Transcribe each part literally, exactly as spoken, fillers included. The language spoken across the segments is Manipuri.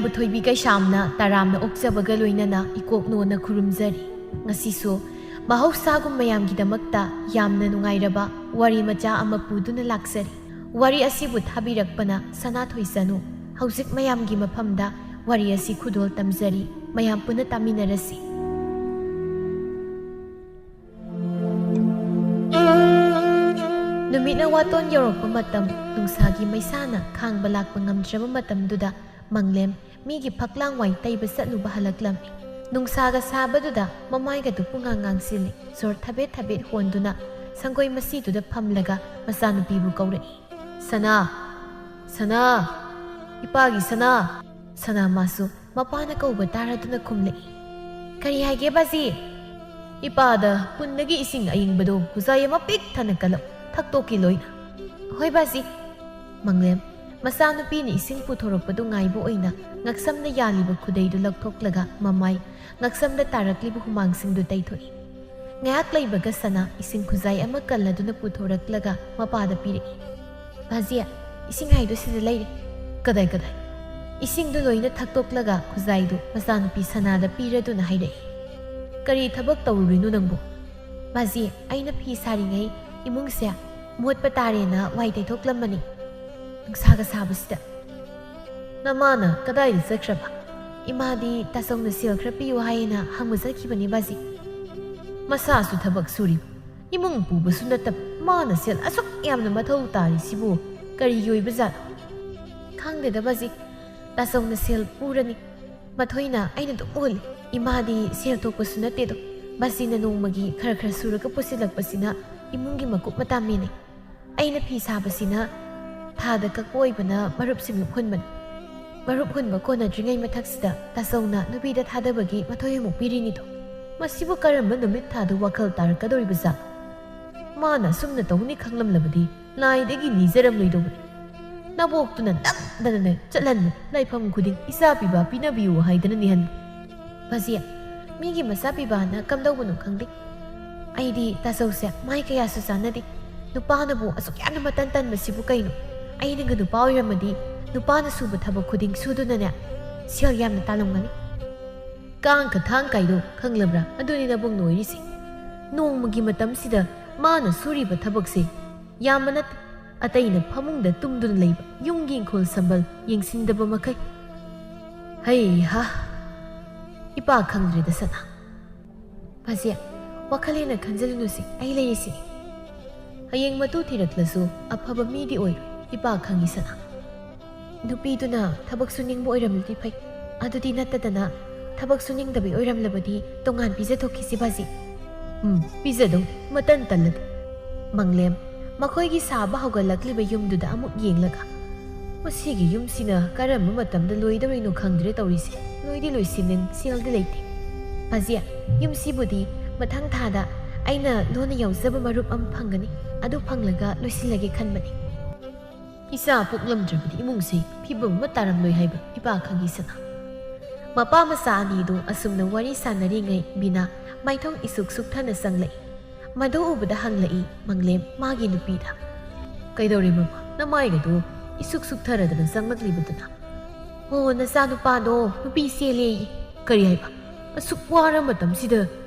ꯃꯨꯊꯣꯏꯕꯤ ꯀꯩꯁꯥꯝꯅ ꯇꯔꯥꯝꯅ ꯑꯣꯛꯆꯕꯒ ꯂꯣꯏꯅꯅ ꯏꯀꯣꯛꯅꯣꯅ ꯈꯨꯔꯨꯝꯖꯔꯤ꯫ ꯉꯁꯤꯁꯨ ꯃꯍꯧꯁꯥꯒꯨꯝ ꯃꯌꯥꯝꯒꯤꯗꯃꯛꯇ ꯌꯥꯝꯅ ꯅꯨꯡꯉꯥꯏꯔꯕ ꯋꯥꯔꯤ ꯃꯆꯥ ꯑꯃ ꯄꯨꯗꯨꯅ ꯂꯥꯛꯆꯔꯤ꯫ ꯋꯥꯔꯤ ꯑꯁꯤꯕꯨ ꯊꯥꯕꯤꯔꯛꯄꯅ ꯁꯅꯥꯊꯣꯏ ꯆꯅꯨ꯫ ꯍꯧꯖꯤꯛ ꯃꯌꯥꯝꯒꯤ ꯃꯐꯝꯗ ꯋꯥꯔꯤ ꯑꯁꯤ ꯈꯨꯗꯣꯜ ꯇꯝꯖꯔꯤ꯫ ꯃꯌꯥꯝ ꯄꯨꯟꯅ ꯇꯥꯃꯤꯟꯅꯔꯁꯤ꯫ ꯅꯨꯃꯤꯠꯅ ꯋꯥꯇꯣꯟ ꯌꯧꯔꯛꯄ ꯃꯇꯝ, ꯅꯨꯡꯁꯥꯒꯤ ꯃꯩꯁꯥꯅ ꯈꯥꯡꯕ ꯂꯥꯛꯄ ꯉꯝꯗ꯭ꯔꯕ ꯃꯇꯝꯗꯨꯗ ꯃꯪꯂꯦꯝ ꯃꯤꯒꯤ ꯐꯛꯂꯥꯡ ꯋꯥꯏ ꯇꯩꯕ ꯆꯠꯂꯨꯕ ꯍꯜꯂꯛꯂꯝꯃꯤ꯫ ꯅꯨꯡꯁꯥꯒ ꯁꯥꯕꯗꯨꯗ ꯃꯃꯥꯏꯒꯗꯨ ꯄꯨꯡꯉꯥꯡ ꯉꯥꯡꯁꯤꯜꯂꯤ꯫ ꯁꯣꯔ ꯊꯕꯦꯠ ꯊꯕꯦꯠ ꯍꯣꯟꯗꯨꯅ ꯁꯪꯒꯣꯏ ꯃꯁꯤꯗꯨꯗ ꯐꯝꯂꯒ ꯃꯆꯥꯅꯨꯄꯤꯕꯨ ꯀꯧꯔꯛꯏ꯫ "ꯁꯅꯥ! ꯁꯅꯥ! ꯏꯄꯥꯒꯤ ꯁꯅꯥ!" ꯁꯅꯥ ꯃꯥꯁꯨ ꯃꯄꯥꯅ ꯀꯧꯕ ꯇꯥꯔꯗꯨꯅ ꯈꯨꯝꯂꯛꯏ꯫ "ꯀꯔꯤ ꯍꯥꯏꯒꯦ ꯕꯥꯖꯤ?" "ꯏꯄꯥꯗ ꯄꯨꯟꯗꯒꯤ ꯏꯁꯤꯡ ꯑꯏꯪꯕꯗꯣ ꯈꯨꯖꯥꯏ ꯑꯃ ꯄꯤꯛ ꯊꯟꯅ ꯀꯜꯂꯛꯎ, ꯊꯛꯇꯣꯛꯀꯦ ꯂꯣꯏꯅ꯫" "ꯍꯣꯏ ꯕꯥꯖꯤ꯫" ꯃꯪꯂꯦꯝ ꯃꯆꯥꯅꯨꯄꯤꯅ ꯏꯁꯤꯡ ꯄꯨꯊꯣꯔꯛꯄꯗꯨ ꯉꯥꯏꯕ ꯑꯣꯏꯅ ꯉꯛꯁꯝꯗ ꯌꯥꯜꯂꯤꯕ ꯈꯨꯗꯩꯗꯨ ꯂꯧꯊꯣꯛꯂꯒ ꯃꯃꯥꯏ, ꯉꯛꯁꯝꯗ ꯇꯥꯔꯛꯂꯤꯕ ꯍꯨꯃꯥꯡꯁꯤꯡꯗꯨ ꯇꯩꯊꯣꯛꯏ꯫ ꯉꯥꯏꯍꯥꯛ ꯂꯩꯕꯒ ꯁꯅꯥ ꯏꯁꯤꯡ ꯈꯨꯖꯥꯏ ꯑꯃ ꯀꯜꯂꯗꯨꯅ ꯄꯨꯊꯣꯔꯛꯂꯒ ꯃꯄꯥꯗ ꯄꯤꯔꯛꯏ꯫ "ꯕꯥꯖꯤ, ꯏꯁꯤꯡ ꯍꯥꯏꯗꯣ ꯁꯤꯗ ꯂꯩꯔꯦ꯫" "ꯀꯗꯥꯏ, ꯀꯗꯥꯏ?" ꯏꯁꯤꯡꯗꯨ ꯂꯣꯏꯅ ꯊꯛꯇꯣꯛꯂꯒ ꯈꯨꯖꯥꯏꯗꯨ ꯃꯆꯥꯅꯨꯄꯤ ꯁꯅꯥꯗ ꯄꯤꯔꯗꯨꯅ ꯍꯥꯏꯔꯛꯏ꯫ "ꯀꯔꯤ ꯊꯕꯛ ꯇꯧꯔꯨꯔꯤꯅꯣ ꯅꯪꯕꯨ?" "ꯕꯥꯖꯤ, ꯑꯩꯅ ꯐꯤ ꯁꯥꯔꯤꯉꯩ ꯏꯃꯨꯡꯁꯦ ꯃꯣꯠꯄ ꯇꯥꯔꯦꯅ ꯋꯥꯏ ꯇꯩꯊꯣꯛꯂꯝꯕꯅꯤ꯫ ꯅꯨꯡꯁꯥꯒ ꯁꯥꯕꯁꯤꯗ꯫" "ꯅꯃꯥꯅ ꯀꯗꯥꯏꯗ ꯆꯠꯈ꯭ꯔꯕ?" "ꯏꯃꯥꯗꯤ ꯇꯥꯆꯧꯅ ꯁꯦꯜ ꯈꯔ ꯄꯤꯌꯨ ꯍꯥꯏꯌꯦꯅ ꯍꯪꯕ ꯆꯠꯈꯤꯕꯅꯤ ꯕꯥꯖꯤ꯫" "ꯃꯁꯥꯁꯨ ꯊꯕꯛ ꯁꯨꯔꯤꯕ, ꯏꯃꯨꯡ ꯄꯨꯕꯁꯨ ꯅꯠꯇꯕ, ꯃꯥꯅ ꯁꯦꯜ ꯑꯁꯨꯛ ꯌꯥꯝꯅ ꯃꯊꯧ ꯇꯥꯔꯤꯁꯤꯕꯨ ꯀꯔꯤꯒꯤ ꯑꯣꯏꯕꯖꯥꯠꯅꯣ?" "ꯈꯪꯗꯦꯗ ꯕꯥꯖꯤ, ꯇꯥꯆꯧꯅ ꯁꯦꯜ ꯄꯨꯔꯅꯤ꯫ ꯃꯊꯣꯏꯅ ꯑꯩꯅ ꯑꯗꯨꯝ ꯎꯍꯜꯂꯤ꯫ ꯏꯃꯥꯗꯤ ꯁꯦꯜ ꯊꯣꯛꯄꯁꯨ ꯅꯠꯇꯦꯗꯣ꯫ ꯕꯥꯖꯤꯅ ꯅꯣꯡꯃꯒꯤ ꯈꯔ ꯈꯔ ꯁꯨꯔꯒ ꯄꯨꯁꯤꯜꯂꯛꯄꯁꯤꯅ ꯏꯃꯨꯡꯒꯤ ꯃꯀꯨꯞ ꯃꯇꯥ ꯃꯦꯟꯅꯩ꯫ ꯑꯩꯅ ꯐꯤ ꯁꯥꯕꯁꯤꯅ ꯊꯥꯗ ꯀꯛꯄ ꯑꯣꯏꯕꯅ ꯃꯔꯨꯞ ꯁꯤꯡꯂꯨꯞ ꯍꯨꯟꯕꯅꯤ꯫ ꯃꯔꯨꯞ ꯍꯨꯟꯕ ꯀꯣꯟꯅꯗ꯭ꯔꯤꯉꯩ ꯃꯊꯛꯁꯤꯗ ꯇꯥꯆꯧꯅ ꯅꯨꯄꯤꯗ ꯊꯥꯗꯕꯒꯤ ꯃꯊꯣꯏ ꯑꯃꯨꯛ ꯄꯤꯔꯤꯅꯤꯗꯣ꯫ ꯃꯁꯤꯕꯨ ꯀꯔꯝꯕ ꯅꯨꯃꯤꯠ ꯊꯥꯗ ꯋꯥꯈꯜ ꯇꯥꯔꯛꯀꯗꯧꯔꯤꯕꯖꯥꯠꯅꯣ? ꯃꯥꯅ ꯑꯁꯨꯝꯅ ꯇꯧꯅꯤ ꯈꯪꯂꯝꯂꯕꯗꯤ ꯂꯥꯏꯗꯒꯤ ꯅꯤꯖꯔꯝꯂꯣꯏꯗꯧꯕꯅꯤ꯫ ꯅꯕꯣꯛꯇꯨꯅ ꯅꯝꯗꯅꯅꯦ ꯆꯠꯍꯟꯕꯅꯤ, ꯂꯥꯏꯐꯝ ꯈꯨꯗꯤꯡ ꯏꯆꯥ ꯄꯤꯕ ꯄꯤꯅꯕꯤꯌꯨ ꯍꯥꯏꯗꯅ ꯅꯤꯍꯟꯕꯅꯤ꯫ ꯕꯥꯖꯤ, ꯃꯤꯒꯤ ꯃꯆꯥ ꯄꯤꯕ ꯍꯥꯏꯅ ꯀꯝꯗꯧꯕꯅꯣ ꯈꯪꯗꯦ꯫ ꯑꯩꯗꯤ ꯇꯥꯆꯧꯁꯦ ꯃꯥꯏ ꯀꯌꯥꯁꯨ ꯆꯥꯟꯅꯗꯦ꯫ ꯅꯨꯄꯥꯅꯕꯨ ꯑꯁꯨꯛ ꯌꯥꯝꯅ ꯃꯇꯟ ꯇꯟꯕꯁꯤꯕꯨ ꯀꯩꯅꯣ? ꯑꯩꯅꯒ ꯅꯨꯄꯥ ꯑꯣꯏꯔꯝꯃꯗꯤ ꯅꯨꯄꯥꯅ ꯁꯨꯕ ꯊꯕꯛ ꯈꯨꯗꯤꯡ ꯁꯨꯗꯨꯅꯅꯦ, ꯁꯦꯜ ꯌꯥꯝꯅ ꯇꯥꯜꯂꯝꯒꯅꯤ꯫ ꯀꯥꯡ ꯀꯊꯥꯡ ꯀꯥꯏꯗꯣ ꯈꯪꯂꯕ꯭ꯔꯥ? ꯑꯗꯨꯅꯤ ꯅꯕꯨꯡꯅ ꯑꯣꯏꯔꯤꯁꯦ꯫ ꯅꯣꯡꯃꯒꯤ ꯃꯇꯝꯁꯤꯗ ꯃꯥꯅ ꯁꯨꯔꯤꯕ ꯊꯕꯛꯁꯦ ꯌꯥꯝꯕ ꯅꯠꯇꯦ, ꯑꯇꯩꯅ ꯐꯃꯨꯡꯗ ꯇꯨꯝꯗꯨꯅ ꯂꯩꯕ, ꯌꯨꯝꯒꯤ ꯏꯪꯈꯣꯜ ꯁꯝꯕꯜ ꯌꯦꯡꯁꯤꯟꯗꯕ ꯃꯈꯩ꯫ ꯍꯩꯍꯥ, ꯏꯄꯥ ꯈꯪꯗ꯭ꯔꯦꯗ ꯁꯅꯥ꯫ ꯐꯖꯤ, ꯋꯥꯈꯜ ꯍꯦꯟꯅ ꯈꯟꯖꯤꯜꯂꯨꯅꯨꯁꯦ, ꯑꯩ ꯂꯩꯔꯤꯁꯤꯅꯤ꯫ ꯍꯌꯦꯡ ꯃꯇꯨ ꯊꯤꯔꯛꯂꯁꯨ ꯑꯐꯕ ꯃꯤꯗꯤ ꯑꯣꯏꯔꯣꯏ, ꯏꯄꯥ ꯈꯪꯉꯤ ꯁꯅꯥ꯫ ꯅꯨꯄꯤꯗꯨꯅ ꯊꯕꯛ ꯁꯨꯅꯤꯡꯕ ꯑꯣꯏꯔꯝꯂꯗꯤ ꯐꯩ, ꯑꯗꯨꯗꯤ ꯅꯠꯇꯗꯅ ꯊꯕꯛ ꯁꯨꯅꯤꯡꯗꯕꯤ ꯑꯣꯏꯔꯝꯂꯕꯗꯤ ꯇꯣꯉꯥꯟ ꯄꯤꯖꯊꯣꯛꯈꯤꯁꯤ ꯕꯥꯖꯤ꯫ ꯎꯝ, ꯄꯤꯖꯗꯧ, ꯃꯇꯟ ꯇꯜꯂꯗꯤ꯫ ꯃꯪꯂꯦꯝ, ꯃꯈꯣꯏꯒꯤ ꯁꯥꯕ ꯍꯧꯒꯠꯂꯛꯂꯤꯕ ꯌꯨꯝꯗꯨꯗ ꯑꯃꯨꯛ ꯌꯦꯡꯂꯒ, "ꯃꯁꯤꯒꯤ ꯌꯨꯝꯁꯤꯅ ꯀꯔꯝꯕ ꯃꯇꯝꯗ ꯂꯣꯏꯗꯧꯔꯤꯅꯣ ꯈꯪꯗ꯭ꯔꯦ ꯇꯧꯔꯤꯁꯦ꯫ ꯂꯣꯏꯗꯤ ꯂꯣꯏꯁꯤꯟꯅꯤꯡ, ꯁꯦꯜꯗꯤ ꯂꯩꯇꯦ꯫ ꯐꯖꯤ, ꯌꯨꯝꯁꯤꯕꯨꯗꯤ ꯃꯊꯪ ꯊꯥꯗ ꯑꯩꯅ ꯂꯣꯟꯅ ꯌꯥꯎꯖꯕ ꯃꯔꯨꯞ ꯑꯃ ꯐꯪꯒꯅꯤ, ꯑꯗꯨ ꯐꯪꯂꯒ ꯂꯣꯏꯁꯤꯜꯂꯒꯦ ꯈꯟꯕꯅꯤ"꯫ ꯏꯆꯥ ꯄꯣꯛꯂꯝꯗ꯭ꯔꯕꯗꯤ ꯏꯃꯨꯡꯁꯤ ꯐꯤꯕꯝ ꯑꯃ ꯇꯥꯔꯝꯂꯣꯏ ꯍꯥꯏꯕ ꯏꯄꯥ ꯈꯪꯉꯤ ꯁꯅꯥ꯫ ꯃꯄꯥ ꯃꯆꯥ ꯑꯅꯤꯗꯨ ꯑꯁꯨꯝꯅ ꯋꯥꯔꯤ ꯁꯥꯟꯅꯔꯤꯉꯩ ꯕꯤꯅꯥ ꯃꯥꯏꯊꯣꯡ ꯏꯁꯨꯛ ꯁꯨꯛꯊꯅ ꯆꯪꯂꯛꯏ꯫ ꯃꯗꯨ ꯎꯕꯗ ꯍꯪꯂꯛꯏ ꯃꯪꯂꯦꯝ ꯃꯥꯒꯤ ꯅꯨꯄꯤꯗ꯫ "ꯀꯩꯗꯧꯔꯦ ꯃꯃꯥ, ꯅꯃꯥꯏꯒꯗꯨ ꯏꯁꯨꯛ ꯁꯨꯛꯊꯔꯗꯅ ꯆꯪꯂꯛꯂꯤꯕꯗꯨꯅ?" "ꯑꯣ, ꯅꯆꯥꯅꯨꯄꯥꯗꯣ ꯅꯨꯄꯤ ꯆꯦꯜꯂꯦꯌꯦ"꯫ "ꯀꯔꯤ ꯍꯥꯏꯕ? ꯑꯁꯨꯛ ꯋꯥꯔ ꯃꯇꯝꯁꯤꯗ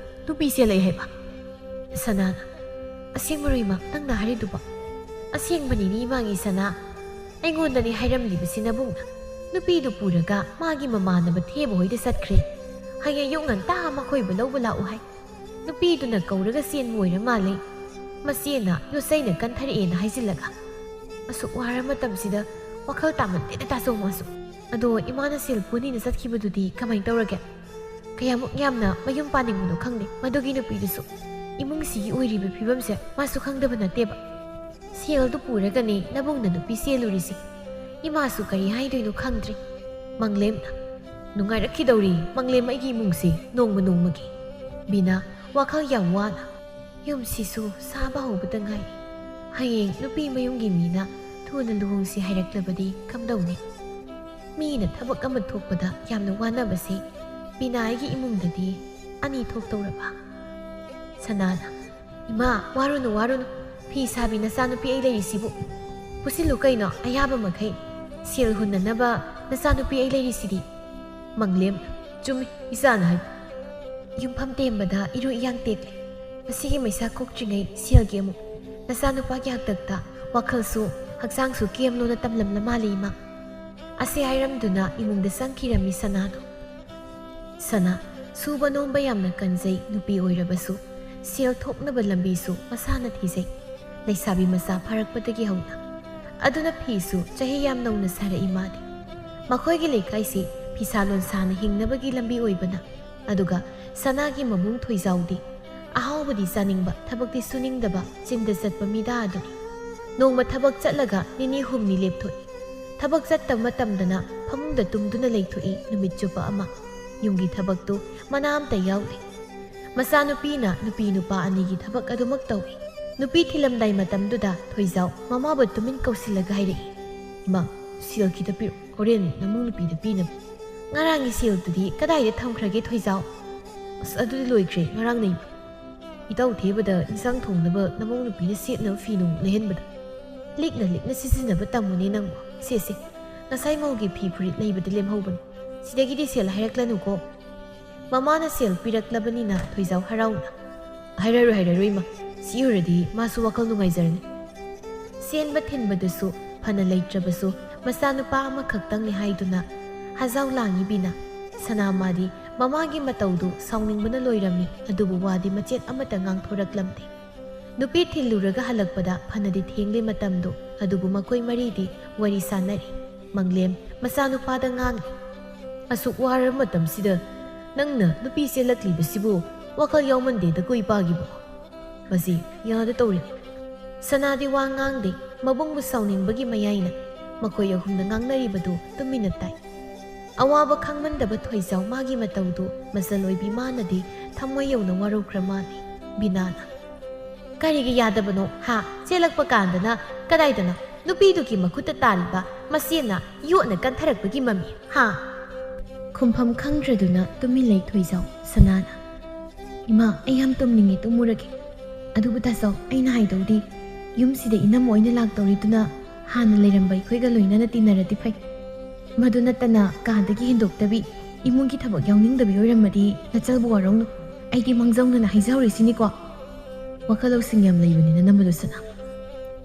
ꯅꯨꯄꯤ ꯆꯦꯜꯂꯛꯑꯦ ꯍꯥꯏꯕ?" ꯁꯅꯥꯅ, "ꯑꯁꯦꯡꯕꯔꯣ ꯏꯃꯥ ꯅꯪꯅ ꯍꯥꯏꯔꯤꯗꯨꯕꯣ?" "ꯑꯁꯦꯡꯕꯅꯤꯅꯦ ꯏꯃꯥꯒꯤ ꯁꯅꯥ꯫ ꯑꯩꯉꯣꯟꯗꯅꯦ ꯍꯥꯏꯔꯝꯂꯤꯕꯁꯤ ꯅꯕꯨꯡꯅ꯫ ꯅꯨꯄꯤꯗꯨ ꯄꯨꯔꯒ ꯃꯥꯒꯤ ꯃꯃꯥꯟꯅꯕ ꯊꯦꯕ ꯍꯣꯏꯗ ꯆꯠꯈ꯭ꯔꯦ꯫ ꯍꯌꯦꯡ ꯑꯌꯨꯛ ꯉꯟꯇꯥ ꯃꯈꯣꯏꯕꯨ ꯂꯧꯕ ꯂꯥꯛꯎ ꯍꯥꯏ꯫ ꯅꯨꯄꯤꯗꯨꯅ ꯀꯧꯔꯒ ꯆꯦꯟꯕ ꯑꯣꯏꯔ ꯃꯥꯜꯂꯦ꯫ ꯃꯆꯦꯅ ꯌꯣꯠꯆꯩꯅ ꯀꯟꯊꯔꯛꯑꯦꯅ ꯍꯥꯏꯖꯤꯜꯂꯒ꯫ ꯑꯁꯨꯛ ꯋꯥꯔ ꯃꯇꯝꯁꯤꯗ ꯋꯥꯈꯜ ꯇꯥꯃꯟꯗꯦꯗ ꯇꯥꯆꯧ ꯃꯥꯁꯨ꯫ ꯑꯗꯣ ꯏꯃꯥꯅ ꯁꯦꯜ ꯄꯨꯅꯤꯅ ꯆꯠꯈꯤꯕꯗꯨꯗꯤ ꯀꯃꯥꯏ ꯇꯧꯔꯒꯦ? ꯀꯌꯥꯃꯨꯛ ꯌꯥꯝꯅ ꯃꯌꯨꯝ ꯄꯥꯅꯤꯡꯕꯅꯣ ꯈꯪꯗꯦ ꯃꯗꯨꯒꯤ ꯅꯨꯄꯤꯗꯨꯁꯨ꯫ ꯏꯃꯨꯡꯁꯤꯒꯤ ꯑꯣꯏꯔꯤꯕ ꯐꯤꯕꯝꯁꯦ ꯃꯥꯁꯨ ꯈꯪꯗꯕ ꯅꯠꯇꯦꯕ꯫ ꯁꯦꯜꯗꯨ ꯄꯨꯔꯒꯅꯦ ꯅꯕꯨꯡꯅ ꯅꯨꯄꯤ ꯆꯦꯜꯂꯨꯔꯤꯁꯦ꯫ ꯏꯃꯥꯁꯨ ꯀꯔꯤ ꯍꯥꯏꯗꯣꯏꯅꯣ ꯈꯪꯗ꯭ꯔꯦ"꯫ ꯃꯪꯂꯦꯝꯅ, "ꯅꯨꯡꯉꯥꯏꯔꯛꯈꯤꯗꯧꯔꯤ ꯃꯪꯂꯦꯝ ꯑꯩꯒꯤ ꯏꯃꯨꯡꯁꯦ ꯅꯣꯡꯃ ꯅꯣꯡꯃꯒꯤ"꯫ ꯕꯤꯅꯥ, ꯋꯥꯈꯜ ꯌꯥꯝ ꯋꯥꯅ, "ꯌꯨꯝꯁꯤꯁꯨ ꯁꯥꯕ ꯍꯧꯕꯗ ꯉꯥꯏꯔꯤ꯫ ꯍꯌꯦꯡ ꯅꯨꯄꯤ ꯃꯌꯨꯝꯒꯤ ꯃꯤꯅ ꯊꯨꯅ ꯂꯨꯍꯣꯡꯁꯤ ꯍꯥꯏꯔꯛꯂꯕꯗꯤ ꯀꯝꯗꯧꯅꯤ? ꯃꯤꯅ ꯊꯕꯛ ꯑꯃ ꯊꯣꯛꯄꯗ ꯌꯥꯝꯅ ꯋꯥꯅꯕꯁꯦ ꯕꯤꯅꯥ ꯑꯩꯒꯤ ꯏꯃꯨꯡꯗꯗꯤ ꯑꯅꯤ ꯊꯣꯛꯇꯧꯔꯕ"꯫ ꯁꯅꯥꯅ, "ꯏꯃꯥ, ꯋꯥꯔꯨꯅꯨ, ꯋꯥꯔꯨꯅꯨ꯫ ꯐꯤ ꯁꯥꯕꯤ ꯅꯆꯥꯅꯨꯄꯤ ꯑꯩ ꯂꯩꯔꯤꯁꯤꯕꯨ꯫ ꯄꯨꯁꯤꯜꯂꯨ ꯀꯩꯅꯣ, ꯑꯌꯥꯕ ꯃꯈꯩ꯫ ꯁꯦꯜ ꯍꯨꯟꯅꯅꯕ ꯅꯆꯥꯅꯨꯄꯤ ꯑꯩ ꯂꯩꯔꯤꯁꯤꯗꯤ"꯫ ꯃꯪꯂꯦꯝ, ꯆꯨꯝꯃꯤ, ꯏꯆꯥꯅ ꯍꯥꯏꯕ꯫ ꯌꯨꯝꯐꯝ ꯇꯦꯝꯕꯗ ꯏꯔꯨ ꯏꯌꯥꯡ ꯇꯦꯛꯂꯦ꯫ ꯃꯁꯤꯒꯤ ꯃꯩꯁꯥ ꯀꯣꯛꯇ꯭ꯔꯤꯉꯩ ꯁꯦꯜꯒꯤ ꯑꯃꯨꯛ ꯅꯆꯥꯅꯨꯄꯥꯒꯤ ꯍꯥꯛꯇꯛꯇ ꯋꯥꯈꯜꯁꯨ ꯍꯛꯆꯥꯡꯁꯨ ꯀꯦꯝꯂꯣꯅ ꯇꯝꯂꯝꯂ ꯃꯥꯜꯂꯦ ꯏꯃꯥ꯫ ꯑꯁꯤ ꯍꯥꯏꯔꯝꯗꯨꯅ ꯏꯃꯨꯡꯗ ꯆꯪꯈꯤꯔꯝꯃꯤ ꯁꯅꯥꯗꯣ꯫ ꯁꯅꯥ, ꯁꯨꯕ ꯅꯣꯝꯕ ꯌꯥꯝꯅ ꯀꯟꯖꯩ, ꯅꯨꯄꯤ ꯑꯣꯏꯔꯕꯁꯨ ꯁꯦꯜ ꯊꯣꯛꯅꯕ ꯂꯝꯕꯤꯁꯨ ꯃꯁꯥꯅ ꯊꯤꯖꯩ꯫ ꯂꯩꯁꯥꯕꯤ ꯃꯆꯥ ꯐꯥꯔꯛꯄꯗꯒꯤ ꯍꯧꯅ꯫ ꯑꯗꯨꯅ ꯐꯤꯁꯨ ꯆꯍꯤ ꯌꯥꯝ ꯅꯧꯅ ꯁꯥꯔꯛꯏ ꯃꯥꯗꯤ꯫ ꯃꯈꯣꯏꯒꯤ ꯂꯩꯀꯥꯏꯁꯤ ꯐꯤꯁꯥ ꯂꯣꯟꯁꯥꯅ ꯍꯤꯡꯅꯕꯒꯤ ꯂꯝꯕꯤ ꯑꯣꯏꯕꯅ꯫ ꯑꯗꯨꯒ ꯁꯅꯥꯒꯤ ꯃꯕꯨꯡ ꯊꯣꯏꯖꯥꯎꯗꯤ ꯑꯍꯥꯎꯕꯗꯤ ꯆꯥꯅꯤꯡꯕ, ꯊꯕꯛꯇꯤ ꯁꯨꯅꯤꯡꯗꯕ, ꯆꯤꯟꯗ ꯆꯠꯄ ꯃꯤꯗꯥ ꯑꯗꯨꯅꯤ꯫ ꯅꯣꯡꯃ ꯊꯕꯛ ꯆꯠꯂꯒ ꯅꯤꯅꯤ ꯍꯨꯝꯅꯤ ꯂꯦꯞꯊꯣꯛꯏ꯫ ꯊꯕꯛ ꯆꯠꯇꯕ ꯃꯇꯝꯗꯅ ꯐꯃꯨꯡꯗ ꯇꯨꯝꯗꯨꯅ ꯂꯩꯊꯣꯛꯏ ꯅꯨꯃꯤꯠ ꯆꯨꯞꯄ ꯑꯃ꯫ ꯌꯨꯝꯒꯤ ꯊꯕꯛꯇꯨ ꯃꯅꯥ ꯑꯝꯇ ꯌꯥꯎꯗꯦ꯫ ꯃꯆꯥꯅꯨꯄꯤꯅ ꯅꯨꯄꯤ ꯅꯨꯄꯥ ꯑꯅꯤꯒꯤ ꯊꯕꯛ ꯑꯗꯨꯃꯛ ꯇꯧꯏ꯫ ꯅꯨꯄꯤ ꯊꯤꯜꯂꯝꯗꯥꯏ ꯃꯇꯝꯗꯨꯗ ꯊꯣꯏꯖꯥꯎ ꯃꯃꯥꯕꯨ ꯇꯨꯃꯤꯟ ꯀꯧꯁꯤꯜꯂꯒ ꯍꯥꯏꯔꯛꯏ, "ꯏꯃꯥ, ꯁꯦꯜ ꯈꯤꯇ ꯄꯤꯔꯛꯎ, ꯍꯣꯔꯦꯟ ꯅꯃꯧ ꯅꯨꯄꯤꯗ ꯄꯤꯅꯕ꯫ ꯉꯔꯥꯡꯒꯤ ꯁꯦꯜꯗꯨꯗꯤ ꯀꯗꯥꯏꯗ ꯊꯝꯈ꯭ꯔꯒꯦ ꯊꯣꯏꯖꯥꯎ?" "ꯑꯁ, ꯑꯗꯨꯗꯤ ꯂꯣꯏꯈ꯭ꯔꯦ, ꯉꯔꯥꯡ ꯅꯩꯕ꯫ ꯏꯇꯥꯎ ꯊꯦꯕꯗ ꯏꯟꯁꯥꯡ ꯊꯣꯡꯅꯕ ꯅꯃꯧ ꯅꯨꯄꯤꯅ ꯁꯦꯠꯅꯕ ꯐꯤ ꯅꯨꯡ ꯂꯩꯍꯟꯕꯗ ꯂꯤꯛꯅ ꯂꯤꯛꯅ ꯁꯤꯖꯤꯟꯅꯕ ꯇꯝꯃꯨꯅꯦ ꯅꯪꯕꯨ꯫ ꯁꯦ ꯁꯦ, ꯉꯁꯥꯏ ꯃꯧꯒꯤ ꯐꯤ ꯐꯨꯔꯤꯠ ꯂꯩꯕꯗ ꯂꯦꯝꯍꯧꯕꯅꯤ꯫ ꯁꯤꯗꯒꯤꯗꯤ ꯁꯦꯜ ꯍꯥꯏꯔꯛꯂꯅꯨꯀꯣ꯫" ꯃꯃꯥꯅ ꯁꯦꯜ ꯄꯤꯔꯛꯂꯕꯅꯤꯅ ꯊꯣꯏꯖꯥꯎ ꯍꯔꯥꯎꯅ, "ꯍꯥꯏꯔꯔꯣꯏ, ꯍꯥꯏꯔꯔꯣꯏ ꯏꯃꯥ, ꯁꯤ ꯑꯣꯏꯔꯗꯤ ꯃꯥꯁꯨ ꯋꯥꯈꯜ ꯅꯨꯡꯉꯥꯏꯖꯔꯅꯤ꯫" ꯁꯦꯟꯕ ꯊꯤꯟꯕꯗꯨꯁꯨ ꯐꯅ ꯂꯩꯇ꯭ꯔꯕꯁꯨ ꯃꯆꯥꯅꯨꯄꯥ ꯑꯃꯈꯛꯇꯪꯅꯤ ꯍꯥꯏꯗꯨꯅ ꯍꯖꯥꯎ ꯂꯥꯡꯉꯤ ꯕꯤꯅꯥ꯫ ꯁꯅꯥꯃꯥꯗꯤ ꯃꯃꯥꯒꯤ ꯃꯇꯧꯗꯨ ꯁꯥꯎꯅꯤꯡꯕꯅ ꯂꯣꯏꯔꯝꯃꯤ, ꯑꯗꯨꯕꯨ ꯋꯥꯗꯤ ꯃꯆꯦꯠ ꯑꯃꯠꯇ ꯉꯥꯡꯊꯣꯔꯛꯂꯝꯗꯦ꯫ ꯅꯨꯄꯤ ꯊꯤꯜꯂꯨꯔꯒ ꯍꯜꯂꯛꯄꯗ ꯐꯅꯗꯤ ꯊꯦꯡꯂꯦ ꯃꯇꯝꯗꯨ, ꯑꯗꯨꯕꯨ ꯃꯈꯣꯏ ꯃꯔꯤꯗꯤ ꯋꯥꯔꯤ ꯁꯥꯟꯅꯔꯤ꯫ ꯃꯪꯂꯦꯝ ꯃꯆꯥꯅꯨꯄꯥꯗ ꯉꯥꯡꯂꯤ, "ꯑꯁꯨꯛ ꯋꯥꯔꯕ ꯃꯇꯝꯁꯤꯗ ꯅꯪꯅ ꯅꯨꯄꯤ ꯆꯦꯜꯂꯛꯂꯤꯕꯁꯤꯕꯨ ꯋꯥꯈꯜ ꯌꯥꯎꯃꯟꯗꯦꯗꯀꯣ ꯏꯄꯥꯒꯤꯕꯨ꯫ ꯃꯁꯤ ꯌꯥꯗ ꯇꯧꯔꯤꯅꯤ꯫" ꯁꯅꯥꯗꯤ ꯋꯥ ꯉꯥꯡꯗꯦ, ꯃꯕꯨꯡꯕꯨ ꯁꯥꯎꯅꯤꯡꯕꯒꯤ ꯃꯌꯥꯏꯅ ꯃꯈꯣꯏ ꯑꯍꯨꯝꯅ ꯉꯥꯡꯅꯔꯤꯕꯗꯨ ꯇꯨꯃꯤꯟꯅ ꯇꯥꯏ꯫ ꯑꯋꯥꯕ ꯈꯪꯃꯟꯗꯕ ꯊꯣꯏꯖꯥꯎ ꯃꯥꯒꯤ ꯃꯇꯧꯗꯨ ꯃꯆꯜ ꯑꯣꯏꯕꯤ ꯃꯥꯅꯗꯤ ꯊꯃꯣꯏ ꯌꯧꯅ ꯋꯥꯔꯧꯈ꯭ꯔ ꯃꯥꯜꯂꯤ꯫ ꯕꯤꯅꯥꯅ, "ꯀꯔꯤꯒꯤ ꯌꯥꯗꯕꯅꯣ ꯍꯥ? ꯆꯦꯜꯂꯛꯄ ꯀꯥꯟꯗꯅ ꯀꯗꯥꯏꯗꯅꯣ? ꯅꯨꯄꯤꯗꯨꯒꯤ ꯃꯈꯨꯠꯇ ꯇꯥꯔꯤꯕ ꯃꯁꯦꯟꯅ ꯌꯣꯠꯅ ꯀꯟꯊꯔꯛꯄꯒꯤ ꯃꯃꯤ ꯍꯥ?" ꯈꯨꯝꯐꯝ ꯈꯪꯗ꯭ꯔꯗꯨꯅ ꯇꯨꯃꯤꯟ ꯂꯩ ꯊꯣꯏꯖꯥꯎ꯫ ꯁꯅꯥꯅ, "ꯏꯃꯥ, ꯑꯩ ꯌꯥꯝ ꯇꯨꯝꯅꯤꯡꯉꯦ, ꯇꯨꯝꯃꯨꯔꯒꯦ꯫ ꯑꯗꯨꯕꯨ ꯇꯥꯆꯧ, ꯑꯩꯅ ꯍꯥꯏꯗꯧꯗꯤ, ꯌꯨꯝꯁꯤꯗ ꯏꯅꯝꯃ ꯑꯣꯏꯅ ꯂꯥꯛꯇꯧꯔꯤꯗꯨꯅ ꯍꯥꯟꯅ ꯂꯩꯔꯝꯕ ꯑꯩꯈꯣꯏꯒ ꯂꯣꯏꯅꯅ ꯇꯤꯟꯅꯔꯗꯤ ꯐꯩ꯫ ꯃꯗꯨ ꯅꯠꯇꯅ ꯀꯥꯗꯒꯤ ꯍꯦꯟꯗꯣꯛꯇꯕꯤ, ꯏꯃꯨꯡꯒꯤ ꯊꯕꯛ ꯌꯥꯎꯅꯤꯡꯗꯕꯤ ꯑꯣꯏꯔꯝꯃꯗꯤ ꯅꯆꯜꯕꯨ ꯋꯥꯔꯧꯅꯨ꯫ ꯑꯩꯗꯤ ꯃꯥꯡꯖꯧꯅꯅ ꯍꯥꯏꯖꯍꯧꯔꯤꯁꯤꯅꯤꯀꯣ꯫ ꯋꯥꯈꯜ ꯂꯧꯁꯤꯡ ꯌꯥꯝ ꯂꯩꯕꯅꯤꯅ ꯅꯝꯕꯗꯨ ꯁꯅꯥ꯫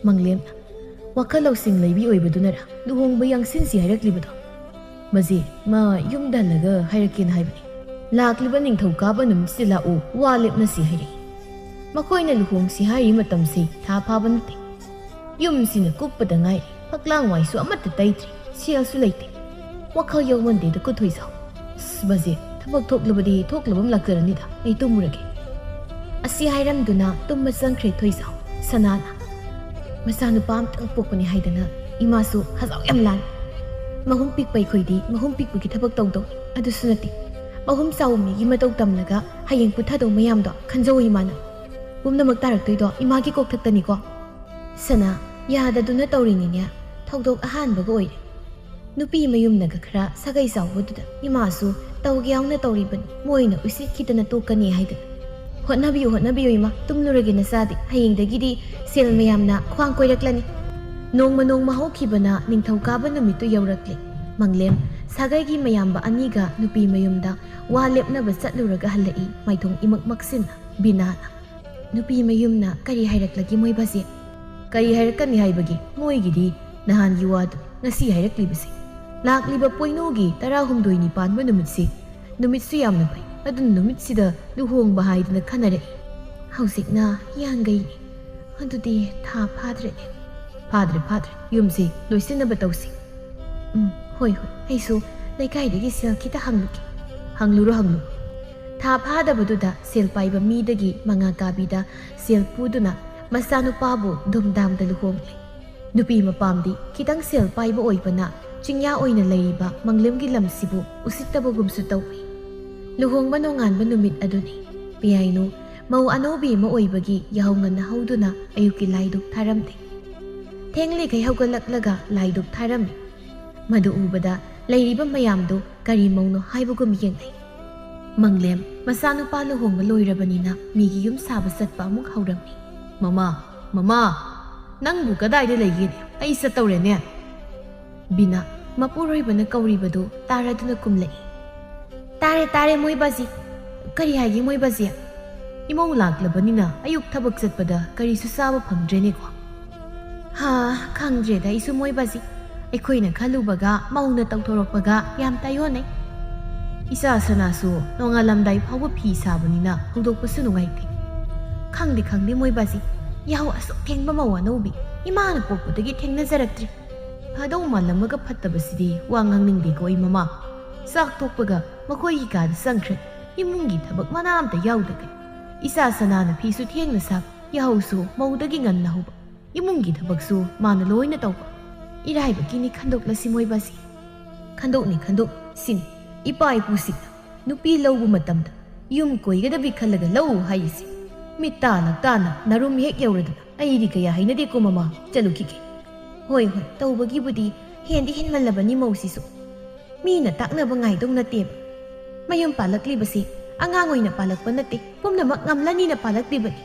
ꯃꯪꯂꯦꯝꯅ, ꯋꯥꯈꯜ ꯂꯧꯁꯤꯡ ꯂꯩꯕꯤ ꯑꯣꯏꯕꯗꯨꯅꯔ ꯂꯨꯍꯣꯡꯕ ꯌꯥꯡꯁꯤꯟꯁꯤ ꯍꯥꯏꯔꯛꯂꯤꯕꯗꯣ? ꯕꯖꯦ, ꯃꯥ ꯌꯨꯝꯗ ꯍꯜꯂꯒ ꯍꯥꯏꯔꯛꯀꯦꯅ ꯍꯥꯏꯕꯅꯤ꯫ ꯂꯥꯛꯂꯤꯕ ꯅꯤꯡꯊꯧꯀꯥꯕ ꯅꯨꯃꯤꯠꯁꯤ ꯂꯥꯛꯎ, ꯋꯥ ꯂꯦꯞꯅꯁꯤ ꯍꯥꯏꯔꯛꯏ꯫ ꯃꯈꯣꯏꯅ ꯂꯨꯍꯣꯡꯁꯤ ꯍꯥꯏꯔꯤ ꯃꯇꯝꯁꯤ ꯊꯥ ꯐꯥꯕ ꯅꯠꯇꯦ꯫ ꯌꯨꯝꯁꯤꯅ ꯀꯨꯞꯄꯗ ꯉꯥꯏꯔꯤ, ꯐꯛꯂꯥꯡ ꯋꯥꯏꯁꯨ ꯑꯃꯠꯇ ꯇꯩꯗ꯭ꯔꯤ, ꯁꯦꯜꯁꯨ ꯂꯩꯇꯦ꯫ ꯋꯥꯈꯜ ꯌꯧꯃꯟꯗꯦꯗ ꯀꯨꯊꯣꯏꯖꯥꯎ꯫ ꯑꯁ, ꯕꯖꯦ, ꯊꯕꯛ ꯊꯣꯛꯂꯕꯗꯤ ꯊꯣꯛꯂꯕ ꯑꯃ ꯂꯥꯛꯆꯔꯅꯤꯗ, ꯑꯩ ꯇꯨꯝꯃꯨꯔꯒꯦ꯫ ꯑꯁꯤ ꯍꯥꯏꯔꯝꯗꯨꯅ ꯇꯨꯝꯕ ꯆꯪꯈ꯭ꯔꯦ ꯊꯣꯏꯖꯥꯎ꯫ ꯁꯅꯥꯅ, ꯃꯆꯥꯅꯨꯄꯥ ꯑꯃꯇꯪ ꯄꯣꯛꯄꯅꯤ ꯍꯥꯏꯗꯅ ꯏꯃꯥꯁꯨ ꯍꯖꯥꯎ ꯌꯥꯝ ꯂꯥꯡꯉꯤ꯫ ꯃꯍꯨꯝ ꯄꯤꯛꯄ ꯑꯩꯈꯣꯏꯗꯤ ꯃꯍꯨꯝ ꯄꯤꯛꯄꯒꯤ ꯊꯕꯛ ꯇꯧꯗꯧꯅꯤ꯫ ꯑꯗꯨꯁꯨ ꯅꯠꯇꯦ, ꯃꯍꯨꯝ ꯆꯥꯎꯕ ꯃꯤꯒꯤ ꯃꯇꯧ ꯇꯝꯂꯒ ꯍꯌꯦꯡ ꯄꯨꯊꯗꯧ ꯃꯌꯥꯝꯗꯣ ꯈꯟꯖꯧ ꯏꯃꯥꯅ꯫ ꯄꯨꯝꯅꯃꯛ ꯇꯥꯔꯛꯇꯣꯏꯗꯣ ꯏꯃꯥꯒꯤ ꯀꯣꯛꯊꯛꯇꯅꯤꯀꯣ꯫ ꯁꯅꯥ, ꯌꯥꯗꯗꯨꯅ ꯇꯧꯔꯤꯅꯤꯅꯦ꯫ ꯊꯧꯗꯣꯛ ꯑꯍꯥꯟꯕꯒ ꯑꯣꯏꯔꯦ꯫ ꯅꯨꯄꯤ ꯃꯌꯨꯝꯅꯒ ꯈꯔ ꯁꯥꯒꯩ ꯆꯥꯎꯕꯗꯨꯗ ꯏꯃꯥꯁꯨ ꯇꯧꯒꯦ ꯌꯥꯎꯅ ꯇꯧꯔꯤꯕꯅꯤ, ꯃꯣꯏꯅ ꯎꯁꯤꯠꯈꯤꯗꯅ ꯇꯣꯛꯀꯅꯤ ꯍꯥꯏꯗꯅ꯫ ꯍꯣꯠꯅꯕꯤꯌꯨ, ꯍꯣꯠꯅꯕꯤꯌꯨ ꯏꯃꯥ, ꯇꯨꯝꯂꯨꯔꯒꯦ ꯅꯆꯥꯗꯤ, ꯍꯌꯦꯡꯗꯒꯤꯗꯤ ꯁꯦꯜ ꯃꯌꯥꯝꯅ ꯈ꯭ꯋꯥꯡ ꯀꯣꯏꯔꯛꯂꯅꯤ꯫ ꯅꯣꯡꯃ ꯅꯣꯡꯃ ꯍꯧꯈꯤꯕꯅ ꯅꯤꯡꯊꯧꯀꯥꯕ ꯅꯨꯃꯤꯠꯇꯨ ꯌꯧꯔꯛꯂꯦ꯫ ꯃꯪꯂꯦꯝ, ꯁꯥꯒꯩꯒꯤ ꯃꯌꯥꯝꯕ ꯑꯅꯤꯒ ꯅꯨꯄꯤ ꯃꯌꯨꯝꯗ ꯋꯥ ꯂꯦꯞꯅꯕ ꯆꯠꯂꯨꯔꯒ ꯍꯜꯂꯛꯏ ꯃꯥꯏꯊꯣꯡ ꯏꯃꯛ ꯃꯛꯁꯤꯟꯅ꯫ ꯕꯤꯅꯥꯅ, ꯅꯨꯄꯤ ꯃꯌꯨꯝꯅ ꯀꯔꯤ ꯍꯥꯏꯔꯛꯂꯒꯦ ꯃꯣꯏ ꯕꯖꯦ? ꯀꯔꯤ ꯍꯥꯏꯔꯛꯀꯅꯤ ꯍꯥꯏꯕꯒꯤ, ꯃꯣꯏꯒꯤꯗꯤ ꯅꯍꯥꯟꯒꯤ ꯋꯥꯗꯨ ꯉꯁꯤ ꯍꯥꯏꯔꯛꯂꯤꯕꯁꯦ꯫ ꯂꯥꯛꯂꯤꯕ ꯄꯣꯏꯅꯨꯒꯤ ꯇꯔꯥꯍꯨꯝꯗꯣꯏꯅꯤ ꯄꯥꯟꯕ ꯅꯨꯃꯤꯠꯁꯤ, ꯅꯨꯃꯤꯠꯁꯨ ꯌꯥꯝꯅ ꯐꯩ, ꯑꯗꯨꯅ ꯅꯨꯃꯤꯠꯁꯤꯗ ꯂꯨꯍꯣꯡꯕ ꯍꯥꯏꯗꯅ ꯈꯟꯅꯔꯛꯏ꯫ ꯍꯧꯖꯤꯛꯅ ꯌꯥꯡꯒꯩꯅꯤ, ꯑꯗꯨꯗꯤ ꯊꯥ ꯐꯥꯗ꯭ꯔꯦꯅꯦ꯫ ꯐꯥꯗ꯭ꯔꯦ, ꯐꯥꯗ꯭ꯔꯦ, ꯌꯨꯝꯁꯤ ꯂꯣꯏꯁꯤꯟꯅꯕ ꯇꯧꯁꯤ꯫ ꯎꯝ, ꯍꯣꯏ, ꯍꯣꯏ, ꯑꯩꯁꯨ ꯂꯩꯀꯥꯏꯗꯒꯤ ꯁꯦꯜ ꯈꯤꯇ ꯍꯪꯂꯨꯒꯦ꯫ ꯍꯪꯂꯨꯔꯣ, ꯍꯪꯂꯨꯔꯣ꯫ ꯊꯥ ꯐꯥꯗꯕꯗꯨꯗ ꯁꯦꯜ ꯄꯥꯏꯕ ꯃꯤꯗꯒꯤ ꯃꯉꯥ ꯀꯥꯕꯤꯗ ꯁꯦꯜ ꯄꯨꯗꯨꯅ ꯃꯆꯥꯅꯨꯄꯥꯕꯨ ꯙꯨꯝꯙꯥꯝꯗ ꯂꯨꯍꯣꯡꯂꯦ꯫ ꯅꯨꯄꯤ ꯃꯄꯥꯝꯗꯤ ꯈꯤꯇꯪ ꯁꯦꯜ ꯄꯥꯏꯕ ꯑꯣꯏꯕꯅ ꯆꯤꯡꯌꯥ ꯑꯣꯏꯅ ꯂꯩꯔꯤꯕ ꯃꯪꯂꯦꯝꯒꯤ ꯂꯝꯁꯤꯕꯨ ꯎꯁꯤꯠꯇꯕꯒꯨꯝꯁꯨ ꯇꯧꯏ꯫ ꯂꯨꯍꯣꯡꯕ ꯅꯣꯡꯉꯥꯟꯕ ꯅꯨꯃꯤꯠ ꯑꯗꯨꯅꯤ꯫ ꯄꯤꯌꯥꯏꯅꯨ ꯃꯧ ꯑꯅꯧꯕꯤ ꯑꯃ ꯑꯣꯏꯕꯒꯤ ꯌꯥꯍꯧ ꯉꯟꯅ ꯍꯧꯗꯨꯅ ꯑꯌꯨꯛꯀꯤ ꯂꯥꯏꯗꯨꯛ ꯊꯥꯔꯝꯗꯦ꯫ ꯊꯦꯡꯂꯤꯈꯩ ꯍꯧꯒꯠꯂꯛꯂꯒ ꯂꯥꯏꯗꯨꯛ ꯊꯥꯔꯝꯃꯤ꯫ ꯃꯗꯨ ꯎꯕꯗ ꯂꯩꯔꯤꯕ ꯃꯌꯥꯝꯗꯨ ꯀꯔꯤ ꯃꯧꯅꯣ ꯍꯥꯏꯕꯒꯨꯝ ꯌꯦꯡꯅꯩ꯫ ꯃꯪꯂꯦꯝ ꯃꯆꯥꯅꯨꯄꯥ ꯂꯨꯍꯣꯡꯕ ꯂꯣꯏꯔꯕꯅꯤꯅ ꯃꯤꯒꯤ ꯌꯨꯝ ꯁꯥꯕ ꯆꯠꯄ ꯑꯃꯨꯛ ꯍꯧꯔꯝꯃꯤ꯫ "ꯃꯃꯥ, ꯃꯃꯥ, ꯅꯪꯕꯨ ꯀꯗꯥꯏꯗ ꯂꯩꯒꯦꯅꯦ? ꯑꯩ ꯆꯠꯇꯧꯔꯦꯅꯦ!" ꯕꯤꯅꯥ ꯃꯄꯨꯔꯣꯏꯕꯅ ꯀꯧꯔꯤꯕꯗꯨ ꯇꯥꯔꯗꯨꯅ ꯀꯨꯝꯂꯛꯏ꯫ ꯇꯥꯔꯦ, ꯇꯥꯔꯦ, ꯃꯣꯏ ꯕꯥꯖꯤ꯫ ꯀꯔꯤ ꯍꯥꯏꯒꯦ, ꯃꯣꯏ ꯕꯥꯖꯤ? ꯏꯃꯧ ꯂꯥꯛꯂꯕꯅꯤꯅ ꯑꯌꯨꯛ ꯊꯕꯛ ꯆꯠꯄꯗ ꯀꯔꯤꯁꯨ ꯆꯥꯕ ꯐꯪꯗ꯭ꯔꯦꯅꯦꯀꯣ꯫ ꯍꯥ, ꯈꯪꯗ꯭ꯔꯦꯗ ꯑꯩꯁꯨ, ꯃꯣꯏ ꯕꯥꯖꯤ꯫ ꯑꯩꯈꯣꯏꯅ ꯈꯜꯂꯨꯕꯒ ꯃꯧꯅ ꯇꯧꯊꯣꯔꯛꯄꯒ ꯌꯥꯝ ꯇꯥꯏꯑꯣꯟꯅꯩ꯫ ꯏꯆꯥ ꯁꯅꯥꯁꯨ ꯅꯣꯡꯉꯥꯜꯂꯝꯗꯥꯏ ꯐꯥꯎꯕ ꯐꯤ ꯁꯥꯕꯅꯤꯅ ꯍꯧꯗꯣꯛꯄꯁꯨ ꯅꯨꯡꯉꯥꯏꯇꯦ꯫ ꯈꯪꯗꯦ, ꯈꯪꯗꯦ, ꯃꯣꯏ ꯕꯥꯖꯤ꯫ ꯌꯥꯍꯧ ꯑꯁꯨꯛ ꯊꯦꯡꯕ ꯃꯧ ꯑꯅꯧꯕꯤ ꯏꯃꯥꯅ ꯄꯣꯛꯄꯗꯒꯤ ꯊꯦꯡꯅꯖꯔꯛꯇ꯭ꯔꯤ꯫ ꯐꯗꯧ ꯃꯥꯜꯂꯝꯃꯒ ꯐꯠꯇꯕꯁꯤꯗꯤ ꯋꯥ ꯉꯥꯡꯅꯤꯡꯗꯦꯀꯣ ꯑꯩ ꯃꯃꯥ꯫ ꯆꯥꯛ ꯇꯣꯛꯄꯒ ꯃꯈꯣꯏꯒꯤ ꯀꯥꯗ ꯆꯪꯈ꯭ꯔꯦ꯫ ꯏꯃꯨꯡꯒꯤ ꯊꯕꯛ ꯃꯅꯥ ꯑꯝꯇ ꯌꯥꯎꯗꯈꯩ꯫ ꯏꯆꯥ ꯁꯅꯥꯅ ꯐꯤꯁꯨ ꯊꯦꯡꯅ ꯁꯥꯕ, ꯌꯥꯍꯧꯁꯨ ꯃꯧꯗꯒꯤ ꯉꯟꯅ ꯍꯧꯕ, ꯏꯃꯨꯡꯒꯤ ꯊꯕꯛꯁꯨ ꯃꯥꯅ ꯂꯣꯏꯅ ꯇꯧꯕ꯫ ꯏꯔꯥꯏꯕꯛꯀꯤꯅꯤ ꯈꯟꯗꯣꯛꯂꯁꯤ ꯃꯣꯏ ꯕꯥꯖꯤ꯫ ꯈꯟꯗꯣꯛꯅꯤ, ꯈꯟꯗꯣꯛ ꯁꯤꯅꯤ ꯏꯄꯥ ꯏꯄꯨꯁꯤꯡꯅ ꯅꯨꯄꯤ ꯂꯧꯕ ꯃꯇꯝꯗ ꯌꯨꯝ ꯀꯣꯏꯒꯗꯕꯤ ꯈꯜꯂꯒ ꯂꯧ ꯍꯥꯏꯔꯤꯁꯤ꯫ ꯃꯤꯠ ꯇꯥ ꯂꯛ ꯇꯥꯅ ꯅꯔꯨꯝ ꯍꯦꯛ ꯌꯧꯔꯗꯅ ꯑꯩꯗꯤ ꯀꯌꯥ ꯍꯩꯅꯗꯦꯀꯣ ꯃꯃꯥ, ꯆꯠꯂꯨꯈꯤꯒꯦ꯫ ꯍꯣꯏ, ꯍꯣꯏ, ꯇꯧꯕꯒꯤꯕꯨꯗꯤ ꯍꯦꯟꯗꯤ ꯍꯦꯟꯃꯜꯂꯕꯅꯤ ꯃꯧꯁꯤꯁꯨ꯫ ꯃꯤꯅ ꯇꯥꯛꯅꯕ ꯉꯥꯏꯗꯧ ꯅꯠꯇꯦꯕ꯫ ꯃꯌꯨꯝ ꯄꯥꯜꯂꯛꯂꯤꯕꯁꯤ ꯑꯉꯥꯡ ꯑꯣꯏꯅ ꯄꯥꯜꯂꯛꯄ ꯅꯠꯇꯦ, ꯄꯨꯝꯅꯃꯛ ꯉꯝꯂꯅꯤꯅ ꯄꯥꯜꯂꯛꯂꯤꯕꯅꯤ꯫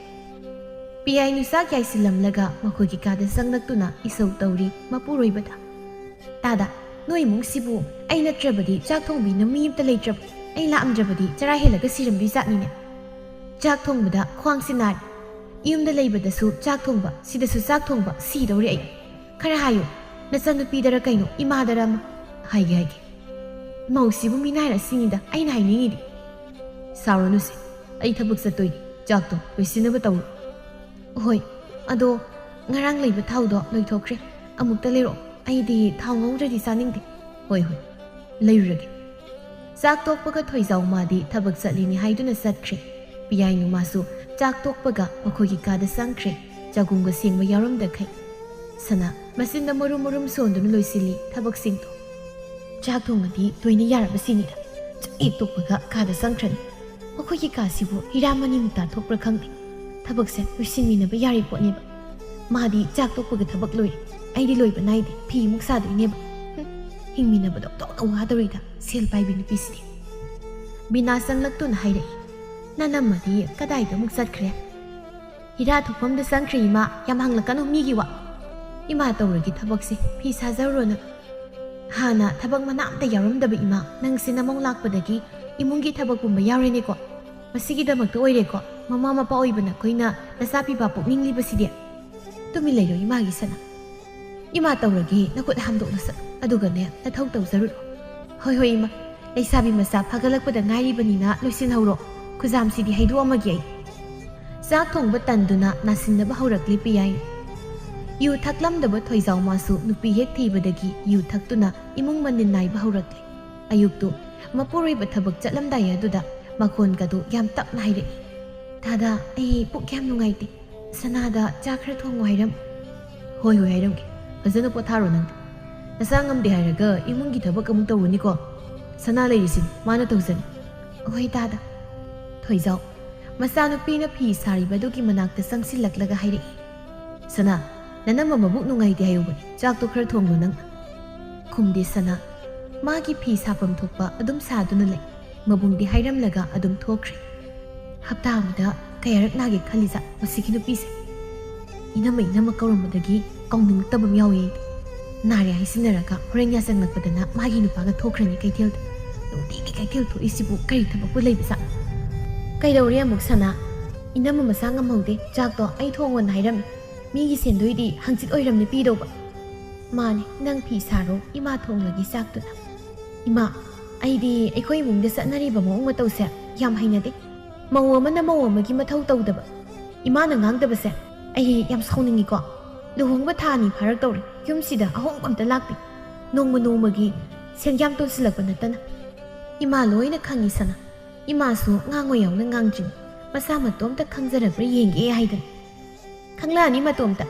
ꯄꯤꯌꯥꯏꯅꯨ ꯆꯥꯛ ꯌꯥꯏꯁꯤꯜꯂꯝꯂꯒ ꯃꯈꯣꯏꯒꯤ ꯀꯥꯗ ꯆꯪꯂꯛꯇꯨꯅ ꯏꯁꯧ ꯇꯧꯔꯤ ꯃꯄꯨꯔꯣꯏꯕꯗ꯫ ꯇꯥꯗ, ꯅꯣꯏ ꯏꯃꯨꯡꯁꯤꯕꯨ ꯑꯩ ꯅꯠꯇ꯭ꯔꯕꯗꯤ ꯆꯥꯛ ꯊꯣꯡꯕꯤꯅ ꯃꯤ ꯑꯝꯇ ꯂꯩꯇ꯭ꯔꯕ? ꯑꯩ ꯂꯥꯛꯑꯝꯗ꯭ꯔꯕꯗꯤ ꯆꯔꯥ ꯍꯦꯜꯂꯒ ꯁꯤꯔꯝꯗꯣꯏ ꯖꯥꯠꯅꯤꯅꯦ꯫ ꯆꯥꯛ ꯊꯣꯡꯕꯗ ꯈ꯭ꯋꯥꯡꯁꯤ ꯅꯥꯔꯦ꯫ ꯌꯨꯝꯗ ꯂꯩꯕꯗꯁꯨ ꯆꯥꯛ ꯊꯣꯡꯕ, ꯁꯤꯗꯁꯨ ꯆꯥꯛ ꯊꯣꯡꯕ, ꯁꯤꯗꯧꯔꯦ ꯑꯩ꯫ ꯈꯔ ꯍꯥꯏꯌꯨ, ꯅꯆꯟꯅꯨꯄꯤꯗꯔ ꯀꯩꯅꯣ, ꯏꯃꯥꯗꯔ ꯑꯃ꯫ ꯍꯥꯏꯒꯦ, ꯍꯥꯏꯒꯦ꯫ ꯃꯧꯁꯤꯕꯨ ꯃꯤꯅꯥꯏꯔ ꯁꯤꯅꯤꯗ ꯑꯩꯅ ꯍꯥꯏꯅꯤꯡꯉꯤꯗꯤ꯫ ꯁꯥꯎꯔꯅꯨꯁꯦ, ꯑꯩ ꯊꯕꯛ ꯆꯠꯇꯣꯏꯅꯤ꯫ ꯆꯥꯛꯇꯣ ꯂꯣꯏꯁꯤꯟꯅꯕ ꯇꯧꯔꯣ꯫ ꯍꯣꯏ, ꯑꯗꯣ ꯉꯔꯥꯡ ꯂꯩꯕ ꯊꯥꯎꯗꯣ ꯂꯣꯏꯊꯣꯛꯈ꯭ꯔꯦ꯫ ꯑꯃꯨꯛꯇ ꯂꯩꯔꯛꯑꯣ꯫ ꯑꯩꯗꯤ ꯊꯥꯎ ꯉꯧꯗ꯭ꯔꯗꯤ ꯆꯥꯅꯤꯡꯗꯦ꯫ ꯍꯣꯏ, ꯍꯣꯏ, ꯂꯩꯔꯨꯔꯒꯦ꯫ ꯆꯥꯛ ꯇꯣꯛꯄꯒ ꯊꯣꯏꯖꯥꯎ ꯃꯥꯗꯤ ꯊꯕꯛ ꯆꯠꯂꯤꯅꯤ ꯍꯥꯏꯗꯨꯅ ꯆꯠꯈ꯭ꯔꯦ꯫ ꯄꯤꯌꯥꯏꯅꯨ ꯃꯥꯁꯨ ꯆꯥꯛ ꯇꯣꯛꯄꯒ ꯃꯈꯣꯏꯒꯤ ꯀꯥꯗ ꯆꯪꯈ꯭ꯔꯦ, ꯆꯥꯛꯈꯨꯝꯒ ꯁꯦꯡꯕ ꯌꯥꯎꯔꯝꯗꯈꯩ꯫ ꯁꯅꯥ ꯃꯆꯤꯟꯗ ꯃꯔꯨꯝ ꯃꯔꯨꯝ ꯁꯣꯟꯗꯨꯅ ꯂꯣꯏꯁꯤꯜꯂꯤ ꯊꯕꯛꯁꯤꯡꯗꯣ꯫ ꯆꯥꯛ ꯊꯣꯡꯉꯗꯤ ꯂꯣꯏꯅ ꯌꯥꯔꯕ ꯁꯤꯅꯤꯗ꯫ ꯆꯥꯛ ꯍꯦꯛ ꯇꯣꯛꯄꯒ ꯀꯥꯗ ꯆꯪꯈ꯭ꯔꯅꯤ꯫ ꯃꯈꯣꯏꯒꯤ ꯀꯥꯁꯤꯕꯨ ꯍꯤꯔꯥ ꯃꯅꯤꯃꯨꯛꯇꯥ ꯊꯣꯛꯄ꯭ꯔꯥ ꯈꯪꯗꯦ꯫ ꯊꯕꯛꯁꯦ ꯂꯣꯏꯁꯤꯟꯃꯤꯟꯅꯕ ꯌꯥꯔꯤ ꯄꯣꯠꯅꯦꯕ꯫ ꯃꯥꯗꯤ ꯆꯥꯛ ꯇꯣꯛꯄꯒ ꯊꯕꯛ ꯂꯣꯏꯔꯦ, ꯑꯩꯗꯤ ꯂꯣꯏꯕ ꯅꯥꯏꯗꯦ, ꯐꯤ ꯑꯃꯨꯛ ꯁꯥꯗꯣꯏꯅꯦꯕ꯫ ꯍꯨꯝ, ꯍꯤꯡꯃꯤꯟꯅꯕꯗ ꯑꯣꯟꯊꯣꯛꯅ ꯋꯥꯗꯧꯔꯤꯗ ꯁꯦꯜ ꯄꯥꯏꯕꯤ ꯅꯨꯄꯤꯁꯤꯗꯤ꯫ ꯕꯤꯅꯥ ꯆꯪꯂꯛꯇꯨꯅ ꯍꯥꯏꯔꯛꯏ, "ꯅꯅꯝꯃꯗꯤ ꯀꯗꯥꯏꯗ ꯑꯃꯨꯛ ꯆꯠꯈ꯭ꯔꯦ?" "ꯍꯤꯔꯥ ꯊꯣꯛꯐꯝꯗ ꯆꯪꯈ꯭ꯔꯦ ꯏꯃꯥ, ꯌꯥꯝ ꯍꯪꯂꯛꯀꯅꯨ ꯃꯤꯒꯤ ꯋꯥ꯫ ꯏꯃꯥ ꯇꯧꯔꯒꯦ ꯊꯕꯛꯁꯦ, ꯐꯤ ꯁꯥꯖꯧꯔꯣ ꯅꯪ꯫ ꯍꯥꯟꯅ ꯊꯕꯛ ꯃꯅꯥ ꯑꯝꯇ ꯌꯥꯎꯔꯝꯗꯕ ꯏꯃꯥ, ꯅꯪꯁꯦ ꯅꯃꯧ ꯂꯥꯛꯄꯗꯒꯤ ꯏꯃꯨꯡꯒꯤ ꯊꯕꯛ ꯄꯨꯝꯕ ꯌꯥꯎꯔꯦꯅꯦꯀꯣ꯫ ꯃꯁꯤꯒꯤꯗꯃꯛꯇ ꯑꯣꯏꯔꯦꯀꯣ ꯃꯃꯥ ꯃꯄꯥ ꯑꯣꯏꯕ ꯅꯈꯣꯏꯅ ꯅꯆꯥ ꯄꯤꯕ ꯄꯣꯛꯅꯤꯡꯂꯤꯕꯁꯤꯗꯤ꯫ ꯇꯨꯃꯤꯟ ꯂꯩꯔꯣ ꯏꯃꯥꯒꯤ ꯁꯅꯥ꯫ ꯏꯃꯥ ꯇꯧꯔꯒꯦ ꯅꯈꯨꯠ ꯍꯥꯝꯗꯣꯛꯅ ꯁꯛ ꯑꯗꯨꯒꯅꯦ ꯅꯊꯧ ꯇꯧꯖꯔꯨꯔꯣ꯫ ꯍꯣꯏ ꯍꯣꯏ ꯏꯃꯥ꯫ ꯂꯩꯁꯥꯕꯤ ꯃꯆꯥ ꯐꯒꯠꯂꯛꯄꯗ ꯉꯥꯏꯔꯤꯕꯅꯤꯅ ꯂꯣꯏꯁꯤꯟꯍꯧꯔꯣ꯫ ꯈꯨꯖꯥꯝꯁꯤꯗꯤ ꯍꯩꯗꯣꯛꯑꯝꯃꯒꯦ ꯑꯩ꯫ ꯆꯥꯛ ꯊꯣꯡꯕ ꯇꯟꯗꯨꯅ ꯅꯥꯁꯤꯟꯅꯕ ꯍꯧꯔꯛꯂꯤ ꯄꯤꯌꯥꯏ꯫ ꯌꯨ ꯊꯛꯂꯝꯗꯕ ꯊꯣꯏꯖꯥꯎ ꯃꯥꯁꯨ ꯅꯨꯄꯤ ꯍꯦꯛ ꯊꯤꯕꯗꯒꯤ ꯌꯨ ꯊꯛꯇꯨꯅ ꯏꯃꯨꯡ ꯃꯅꯤꯜ ꯅꯥꯏꯕ ꯍꯧꯔꯛꯂꯦ꯫ ꯑꯌꯨꯛꯇꯨ ꯃꯄꯨꯔꯣꯏꯕ ꯊꯕꯛ ꯆꯠꯂꯝꯗꯥꯏ ꯑꯗꯨꯗ ꯃꯈꯣꯟꯒꯗꯨ ꯌꯥꯝ ꯇꯞꯅ ꯍꯥꯏꯔꯛꯏ꯫ "ꯗꯥꯗꯥ, ꯑꯩ ꯄꯨꯛ ꯌꯥꯝ ꯅꯨꯡꯉꯥꯏꯇꯦ꯫ ꯁꯅꯥꯗ ꯆꯥ ꯈꯔ ꯊꯣꯡꯉꯨ ꯍꯥꯏꯔꯝ"꯫ "ꯍꯣꯏ ꯍꯣꯏ ꯍꯥꯏꯔꯝꯒꯦ꯫ ꯐꯖꯅ ꯄꯣꯊꯥꯔꯣ ꯅꯪꯗꯤ꯫ ꯅꯆꯥ ꯉꯝꯗꯦ ꯍꯥꯏꯔꯒ ꯏꯃꯨꯡꯒꯤ ꯊꯕꯛ ꯑꯃꯨꯛ ꯇꯧꯔꯨꯅꯤꯀꯣ꯫ ꯁꯅꯥ ꯂꯩꯔꯤꯁꯤꯅꯤ, ꯃꯥꯅ ꯇꯧꯖꯅꯤ"꯫ "ꯍꯣꯏ ꯗꯥꯗꯥ"꯫ ꯊꯣꯏꯖꯥꯎ ꯃꯆꯥꯅꯨꯄꯤꯅ ꯐꯤ ꯁꯥꯔꯤꯕꯗꯨꯒꯤ ꯃꯅꯥꯛꯇ ꯆꯪꯁꯤꯜꯂꯛꯂꯒ ꯍꯥꯏꯔꯛꯏ꯫ "ꯁꯅꯥ, ꯅꯅꯝꯃ ꯃꯕꯨꯛ ꯅꯨꯡꯉꯥꯏꯇꯦ ꯍꯥꯏꯌꯨꯕꯅꯦ, ꯆꯥꯛꯇꯣ ꯈꯔ ꯊꯣꯡꯂꯣ ꯅꯪ"꯫ ꯈꯨꯝꯗꯦ ꯁꯅꯥ꯫ ꯃꯥꯒꯤ ꯐꯤ ꯁꯥꯐꯝ ꯊꯣꯛꯄ ꯑꯗꯨꯝ ꯁꯥꯗꯨꯅ ꯂꯩ꯫ ꯃꯕꯨꯡꯗꯤ ꯍꯥꯏꯔꯝꯂꯒ ꯑꯗꯨꯝ ꯊꯣꯛꯈ꯭ꯔꯦ꯫ ꯍꯞꯇꯥ ꯑꯃꯗ ꯀꯌꯥꯔꯛ ꯅꯥꯒꯦ ꯈꯜꯂꯤꯖꯥꯠ ꯃꯁꯤꯒꯤ ꯅꯨꯄꯤꯁꯦ? ꯏꯅꯝꯃ ꯏꯅꯝꯃ ꯀꯧꯔꯝꯕꯗꯒꯤ ꯀꯧꯅꯤꯡꯉꯛꯇꯕ ꯑꯃ ꯌꯥꯎꯋꯦ ꯑꯩꯗꯤ꯫ ꯅꯥꯔꯦ ꯍꯥꯏꯁꯤꯟꯅꯔꯒ ꯍꯣꯔꯦꯟ ꯌꯥꯆꯪꯂꯛꯄꯗꯅ ꯃꯥꯒꯤ ꯅꯨꯄꯥꯒ ꯊꯣꯛꯈ꯭ꯔꯅꯤ ꯀꯩꯊꯦꯜꯗ꯫ ꯅꯨꯡꯇꯤꯒꯤ ꯀꯩꯊꯦꯜ ꯊꯣꯛꯏꯁꯤꯕꯨ ꯀꯔꯤ ꯊꯕꯛꯄꯨ ꯂꯩꯕꯖꯥꯠ? ꯀꯩꯗꯧꯔꯦ ꯑꯃꯨꯛ ꯁꯅꯥ? ꯏꯅꯝꯃ ꯃꯁꯥ ꯉꯝꯍꯧꯗꯦ꯫ ꯆꯥꯛꯇꯣ ꯑꯩ ꯊꯣꯡꯉꯣꯅ ꯍꯥꯏꯔꯝꯃꯤ꯫ ꯃꯤꯒꯤ ꯁꯦꯟꯗꯣꯏꯗꯤ ꯍꯪꯆꯤꯠ ꯑꯣꯏꯔꯝꯅꯤ ꯄꯤꯗꯧꯕ꯫ ꯃꯥꯅꯦ, ꯅꯪ ꯐꯤ ꯁꯥꯔꯣ, ꯏꯃꯥ ꯊꯣꯡꯂꯒꯦ ꯆꯥꯛꯇꯨꯅ꯫ ꯏꯃꯥ, ꯑꯩꯗꯤ ꯑꯩꯈꯣꯏ ꯏꯃꯨꯡꯗ ꯆꯠꯅꯔꯤꯕ ꯃꯑꯣꯡ ꯃꯇꯧꯁꯦ ꯌꯥꯝ ꯍꯩꯅꯗꯦ꯫ ꯃꯧ ꯑꯃꯅ ꯃꯧ ꯑꯃꯒꯤ ꯃꯊꯧ ꯇꯧꯗꯕ꯫ ꯏꯃꯥꯅ ꯉꯥꯡꯗꯕꯁꯦ ꯑꯩ ꯌꯥꯝ ꯁꯥꯎꯅꯤꯡꯉꯤꯀꯣ꯫ ꯂꯨꯍꯣꯡꯕ ꯊꯥ ꯑꯅꯤ ꯐꯥꯔꯛꯇꯧꯔꯦ, ꯌꯨꯝꯁꯤꯗ ꯑꯍꯣꯡꯕ ꯑꯝꯇ ꯂꯥꯛꯇꯦ꯫ ꯅꯣꯡꯃ ꯅꯣꯡꯃꯒꯤ ꯁꯦꯟꯌꯥꯝ ꯇꯣꯟꯁꯤꯜꯂꯛꯄ ꯅꯠꯇꯅ꯫ ꯏꯃꯥ ꯂꯣꯏꯅ ꯈꯪꯉꯤ ꯁꯅꯥ꯫ ꯏꯃꯥꯁꯨ ꯉꯥꯡꯉꯣꯏ ꯌꯥꯎꯅ ꯉꯥꯡꯗ꯭ꯔꯤꯅꯤ, ꯃꯁꯥ ꯃꯇꯣꯝꯇ ꯈꯪꯖꯔꯕ꯭ꯔꯥ ꯌꯦꯡꯒꯦ ꯍꯥꯏꯗꯅ꯫ ꯈꯪꯂꯛꯑꯅꯤ ꯃꯇꯣꯝꯇ꯫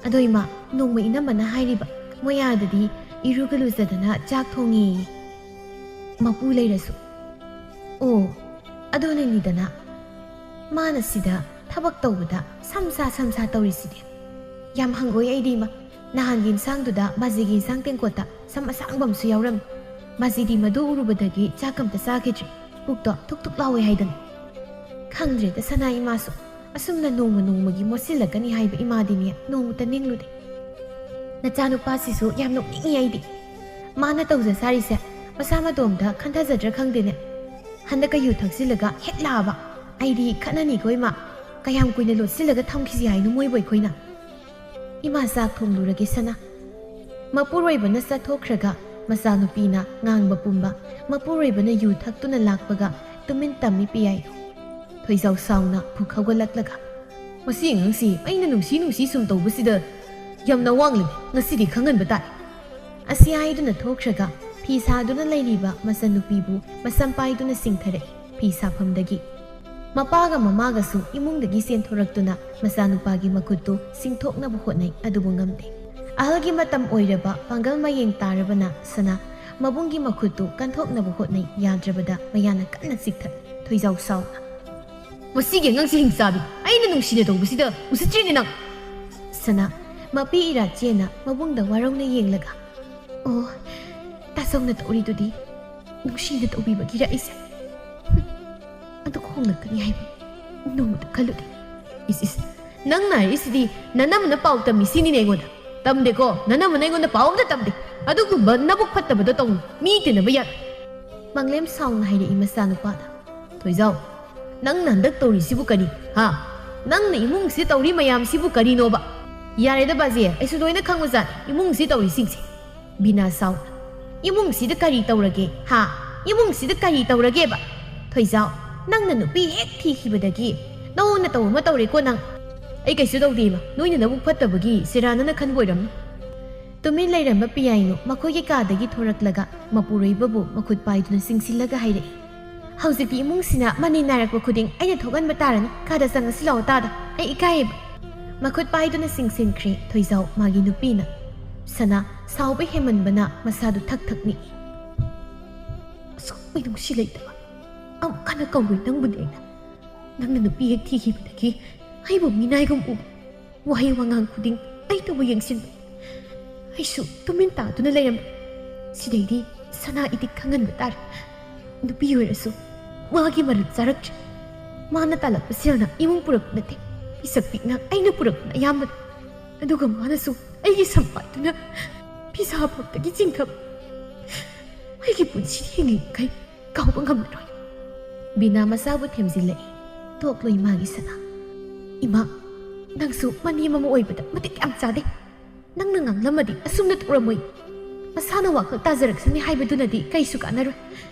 ꯑꯗꯣ ꯏꯃꯥ, ꯅꯣꯡꯃ ꯏꯅꯝꯃꯅ ꯍꯥꯏꯔꯤꯕ, ꯃꯣꯏ ꯑꯥꯗꯗꯤ ꯏꯔꯨꯒ ꯂꯨꯖꯗꯅ ꯆꯥꯛ ꯊꯣꯡꯉꯦꯌꯦ꯫ ꯃꯄꯨ ꯂꯩꯔꯁꯨ꯫ ꯑꯣ, ꯑꯗꯨꯅꯅꯤꯗꯅ꯫ ꯃꯥꯅ ꯁꯤꯗ ꯊꯕꯛ ꯇꯧꯕꯗ ꯁꯝꯁꯥ ꯁꯝꯁꯥ ꯇꯧꯔꯤꯁꯤꯗꯤ꯫ ꯌꯥꯝ ꯍꯪꯒꯣꯏ ꯑꯩꯗꯤ ꯏꯃꯥ꯫ ꯅꯍꯥꯟꯒꯤ ꯏꯟꯁꯥꯡꯗꯨꯗ ꯃꯥꯖꯤꯒꯤ ꯏꯟꯁꯥꯡ ꯇꯦꯡꯀꯣꯠꯇ ꯁꯝ ꯑꯁꯥꯡꯕ ꯑꯃꯁꯨ ꯌꯥꯎꯔꯝꯃꯤ꯫ ꯃꯥꯖꯤꯗꯤ ꯃꯗꯨ ꯎꯔꯨꯕꯗꯒꯤ ꯆꯥꯛ ꯑꯝꯇ ꯆꯥꯈꯤꯗ꯭ꯔꯦ꯫ ꯄꯨꯛꯇꯣ ꯊꯨꯛ ꯊꯨꯛ ꯂꯥꯎꯋꯦ ꯍꯥꯏꯗꯅ꯫ ꯈꯪꯗ꯭ꯔꯦꯗ ꯁꯅꯥ ꯏꯃꯥꯁꯨ꯫ ꯑꯁꯨꯝꯅ ꯅꯣꯡꯃ ꯅꯣꯡꯃꯒꯤ ꯃꯣꯠꯁꯤꯜꯂꯛꯀꯅꯤ ꯍꯥꯏꯕ ꯏꯃꯥꯗꯤꯅꯦ ꯅꯣꯡꯃꯇ ꯅꯤꯡꯂꯨꯗꯦ꯫ ꯅꯆꯥꯅꯨꯄꯥꯁꯤꯁꯨ ꯌꯥꯝ ꯅꯣꯛꯅꯤꯡꯉꯤ ꯑꯩꯗꯤ꯫ ꯃꯥꯅ ꯇꯧꯖ ꯁꯥꯔꯤꯁꯦ ꯃꯁꯥ ꯃꯇꯣꯝꯇ ꯈꯟꯊꯖꯗ꯭ꯔꯥ ꯈꯪꯗꯦꯅꯦ꯫ ꯍꯟꯗꯛꯀ ꯌꯨ ꯊꯛꯆꯤꯜꯂꯒ ꯍꯦꯛ ꯂꯥꯛꯑꯕ꯫ ꯑꯩꯗꯤ ꯈꯠꯅꯅꯤꯀꯣ ꯏꯃꯥ꯫ ꯀꯌꯥꯝ ꯀꯨꯏꯅ ꯂꯣꯠꯁꯤꯜꯂꯒ ꯊꯝꯈꯤꯁꯤ ꯍꯥꯏꯅꯣ ꯃꯣꯏꯕꯨ ꯑꯩꯈꯣꯏꯅ? ꯏꯃꯥ, ꯆꯥꯛ ꯊꯣꯡꯂꯨꯔꯒꯦ ꯁꯅꯥ꯫ ꯃꯄꯨꯔꯣꯏꯕꯅ ꯆꯠꯊꯣꯛꯈ꯭ꯔꯒ ꯃꯆꯥꯅꯨꯄꯤꯅ ꯉꯥꯡꯕ ꯄꯨꯝꯕ ꯃꯄꯨꯔꯣꯏꯕꯅ ꯌꯨ ꯊꯛꯇꯨꯅ ꯂꯥꯛꯄꯒ ꯇꯨꯃꯤꯟ ꯇꯝꯃꯤ ꯄꯤꯌꯥꯏ꯫ ꯊꯣꯏꯖꯥꯎ ꯁꯥꯎꯅ ꯐꯨꯛ ꯍꯧꯒꯠꯂꯛꯂꯒ, "ꯃꯁꯤ ꯑꯉꯥꯡꯁꯤ ꯑꯩꯅ ꯅꯨꯡꯁꯤ ꯅꯨꯡꯁꯤ ꯁꯨꯝ ꯇꯧꯕꯁꯤꯗ ꯌꯥꯝꯅ ꯋꯥꯡꯂꯦ, ꯉꯁꯤꯗꯤ ꯈꯪꯍꯟꯕ ꯇꯥꯏ"꯫ ꯑꯁꯤ ꯍꯥꯏꯗꯨꯅ ꯊꯣꯛꯈ꯭ꯔꯒ ꯐꯤ ꯁꯥꯗꯨꯅ ꯂꯩꯔꯤꯕ ꯃꯆꯟꯅꯨꯄꯤꯕꯨ ꯃꯁꯝ ꯄꯥꯏꯗꯨꯅ ꯆꯤꯡꯊꯔꯛꯏ ꯐꯤ ꯁꯥꯐꯝꯗꯒꯤ꯫ ꯃꯄꯥꯒ ꯃꯃꯥꯒꯁꯨ ꯏꯃꯨꯡꯗꯒꯤ ꯆꯦꯟꯊꯣꯔꯛꯇꯨꯅ ꯃꯆꯥꯅꯨꯄꯥꯒꯤ ꯃꯈꯨꯠꯇꯨ ꯆꯤꯡꯊꯣꯛꯅꯕ ꯍꯣꯠꯅꯩ, ꯑꯗꯨꯕꯨ ꯉꯝꯗꯦ꯫ ꯑꯍꯜꯒꯤ ꯃꯇꯝ ꯑꯣꯏꯔꯕ ꯄꯥꯡꯒꯜ ꯃꯌꯦꯡ ꯇꯥꯔꯕꯅ ꯁꯅꯥ ꯃꯕꯨꯡꯒꯤ ꯃꯈꯨꯠꯇꯨ ꯀꯟꯊꯣꯛꯅꯕ ꯍꯣꯠꯅꯩ, ꯌꯥꯗ꯭ꯔꯕꯗ ꯃꯌꯥꯅ ꯀꯟꯅ ꯆꯤꯛꯊꯠꯂꯤ꯫ ꯊꯣꯏꯖꯥꯎ ꯁꯥꯎꯅ, "ꯃꯁꯤꯒꯤ ꯑꯉꯥꯡꯁꯤ ꯍꯤꯡꯆꯥꯕꯤ, ꯑꯩꯅ ꯅꯨꯡꯁꯤꯅ ꯇꯧꯕꯁꯤꯗ ꯎꯁꯤꯠꯇ꯭ꯔꯤꯅꯦ ꯅꯪ!" ꯁꯅꯥ ꯃꯄꯤ ꯏꯔꯥ ꯆꯦꯟꯅ ꯃꯕꯨꯡꯗ ꯋꯥꯔꯧꯅ ꯌꯦꯡꯂꯒ, "ꯑꯣ, ꯇꯥꯆꯧꯅ ꯇꯧꯔꯤꯗꯨꯗꯤ ꯅꯨꯡꯁꯤꯅ ꯇꯧꯕꯤꯕꯒꯤꯔ ꯑꯩꯁꯦ? ꯍꯨꯝ, ꯑꯗꯨ ꯍꯣꯡꯂꯛꯀꯅꯤ ꯍꯥꯏꯕ ꯅꯣꯡꯃꯇ ꯈꯜꯂꯨꯗꯦ"꯫ "ꯏꯁ, ꯏꯁ, ꯅꯪꯅ ꯍꯥꯏꯔꯤꯁꯤꯗꯤ ꯅꯅꯝꯃꯅ ꯄꯥꯎ ꯇꯝꯃꯤ ꯁꯤꯅꯤꯅꯦ ꯑꯩꯉꯣꯟꯗ? ꯇꯝꯗꯦꯀꯣ, ꯅꯅꯝꯃꯅ ꯑꯩꯉꯣꯟꯗ ꯄꯥꯎ ꯑꯝꯇ ꯇꯝꯗꯦ꯫ ꯑꯗꯨꯒꯨꯝꯕ ꯅꯕꯨꯛ ꯐꯠꯇꯕꯗꯣ ꯇꯧꯅꯨ, ꯃꯤ ꯇꯤꯟꯅꯕ ꯌꯥ"꯫ ꯃꯪꯂꯦꯝ ꯁꯥꯎꯅ ꯍꯥꯏꯔꯛꯏ ꯃꯆꯥꯅꯨꯄꯥꯗ꯫ "ꯊꯣꯏꯖꯥꯎ, ꯅꯪꯅ ꯍꯟꯗꯛ ꯇꯧꯔꯤꯁꯤꯕꯨ ꯀꯔꯤ, ꯍꯥ? ꯅꯪꯅ ꯏꯃꯨꯡꯁꯤ ꯇꯧꯔꯤ ꯃꯌꯥꯝꯁꯤꯕꯨ ꯀꯔꯤꯅꯣꯕ?" "ꯌꯥꯔꯦꯗ ꯕꯥꯖꯤ, ꯑꯩꯁꯨ ꯂꯣꯏꯅ ꯈꯪꯕꯖꯥꯠꯅꯤ ꯏꯃꯨꯡꯁꯤ ꯇꯧꯔꯤꯁꯤꯡꯁꯦ"꯫ ꯕꯤꯅꯥ ꯁꯥꯎꯅ, "ꯏꯃꯨꯡꯁꯤꯗ ꯀꯔꯤ ꯇꯧꯔꯒꯦ, ꯍꯥ? ꯏꯃꯨꯡꯁꯤꯗ ꯀꯔꯤ ꯇꯧꯔꯒꯦꯕ? ꯊꯣꯏꯖꯥꯎ, ꯅꯪꯅ ꯅꯨꯄꯤ ꯍꯦꯛ ꯊꯤꯈꯤꯕꯗꯒꯤ ꯅꯉꯣꯟꯗ ꯇꯧ ꯑꯃ ꯇꯧꯔꯦꯀꯣ ꯅꯪ"꯫ "ꯑꯩ ꯀꯩꯁꯨ ꯇꯧꯗꯦ ꯏꯃꯥ, ꯅꯣꯏꯅ ꯅꯕꯨꯛ ꯐꯠꯇꯕꯒꯤ ꯁꯦꯔꯥꯟꯅꯅ ꯈꯟꯕ ꯑꯣꯏꯔꯝꯅꯤ"꯫ ꯇꯨꯃꯤꯟ ꯂꯩꯔꯝꯕ ꯄꯤꯌꯥꯏꯅꯨ ꯃꯈꯣꯏꯒꯤ ꯀꯥꯗꯒꯤ ꯊꯣꯔꯛꯂꯒ ꯃꯄꯨꯔꯣꯏꯕꯕꯨ ꯃꯈꯨꯠ ꯄꯥꯏꯗꯨꯅ ꯆꯤꯡꯁꯤꯜꯂꯒ ꯍꯥꯏꯔꯛꯏ, "ꯍꯧꯖꯤꯛꯇꯤ ꯏꯃꯨꯡꯁꯤꯅ ꯃꯅꯤ ꯅꯥꯏꯔꯛꯄ ꯈꯨꯗꯤꯡ ꯑꯩꯅ ꯊꯣꯛꯍꯟꯕ ꯇꯥꯔꯅꯤ꯫ ꯀꯥꯗ ꯆꯪꯉꯁꯤ ꯂꯥꯛꯑꯣ ꯇꯥꯗ, ꯑꯩ ꯏꯀꯥꯏꯌꯦꯕ"꯫ ꯃꯈꯨꯠ ꯄꯥꯏꯗꯨꯅ ꯆꯤꯡꯁꯤꯟꯈ꯭ꯔꯦ ꯊꯣꯏꯖꯥꯎ ꯃꯥꯒꯤ ꯅꯨꯄꯤꯅ꯫ ꯁꯅꯥ ꯁꯥꯎꯕ ꯍꯦꯟꯃꯟꯕꯅ ꯃꯁꯥꯗꯨ ꯊꯛ ꯊꯛ ꯅꯤꯛꯏ꯫ "ꯑꯁꯨꯛ ꯃꯤꯅꯨꯡꯁꯤ ꯂꯩꯇꯕ, ꯑꯃꯨꯛ ꯍꯟꯅ ꯀꯧꯔꯣꯏ ꯅꯪꯕꯨꯗꯤ ꯑꯩꯅ꯫ ꯅꯪꯅ ꯅꯨꯄꯤ ꯍꯦꯛ ꯊꯤꯈꯤꯕꯗꯒꯤ ꯑꯩꯕꯨ ꯃꯤꯅꯥꯏꯒꯨꯝ ꯎꯕ, ꯋꯥꯍꯩ ꯋꯥꯉꯥꯡ ꯈꯨꯗꯤꯡ ꯑꯩꯇꯕꯨ ꯌꯦꯡꯁꯤꯟꯕ꯫ ꯑꯩꯁꯨ ꯇꯨꯃꯤꯟ ꯇꯥꯗꯨꯅ ꯂꯩꯔꯝꯕ꯫ ꯁꯤꯗꯩꯗꯤ ꯁꯅꯥ ꯏꯇꯤꯛ ꯈꯪꯍꯟꯕ ꯇꯥꯔꯦ꯫ ꯅꯨꯄꯤ ꯑꯣꯏꯔꯁꯨ ꯃꯥꯒꯤ ꯃꯔꯜ ꯆꯥꯔꯛꯇ꯭ꯔꯦ꯫ ꯃꯥꯅ ꯇꯥꯜꯂꯛꯄ ꯁꯦꯜꯅ ꯏꯃꯨꯡ ꯄꯨꯔꯛꯄ ꯅꯠꯇꯦ, ꯄꯤꯁꯛ ꯄꯤꯛꯅ ꯑꯩꯅ ꯄꯨꯔꯛꯄꯅ ꯑꯌꯥꯝꯕꯅꯤ꯫ ꯑꯗꯨꯒ ꯃꯥꯅꯁꯨ ꯑꯩꯒꯤ ꯁꯝ ꯄꯥꯏꯗꯨꯅ ꯐꯤꯁꯥ ꯐꯝꯗꯒꯤ ꯆꯤꯡꯊꯕ꯫ ꯑꯩꯒꯤ ꯄꯨꯟꯁꯤ ꯍꯤꯡꯂꯤꯃꯈꯩ ꯀꯥꯎꯕ ꯉꯝꯂꯔꯣꯏ"꯫ ꯕꯤꯅꯥ ꯃꯆꯥꯕꯨ ꯊꯦꯝꯖꯤꯜꯂꯛꯏ꯫ ꯇꯣꯛꯂꯣ ꯏꯃꯥꯒꯤ ꯁꯅꯥ꯫ ꯏꯃꯥ, ꯅꯪꯁꯨ ꯃꯅꯦꯝ ꯑꯃ ꯑꯣꯏꯕꯗ ꯃꯇꯤꯛ ꯌꯥꯝ ꯆꯥꯗꯦ꯫ ꯅꯪꯅ ꯉꯥꯡꯂꯝꯃꯗꯤ ꯑꯁꯨꯝꯅ ꯇꯧꯔꯝꯃꯣꯏ꯫ ꯃꯁꯥꯅ ꯋꯥꯈꯜ ꯇꯥꯖꯔꯛꯁꯅꯤ ꯍꯥꯏꯕꯗꯨꯅꯗꯤ ꯀꯩꯁꯨ ꯀꯥꯟꯅꯔꯣꯏ꯫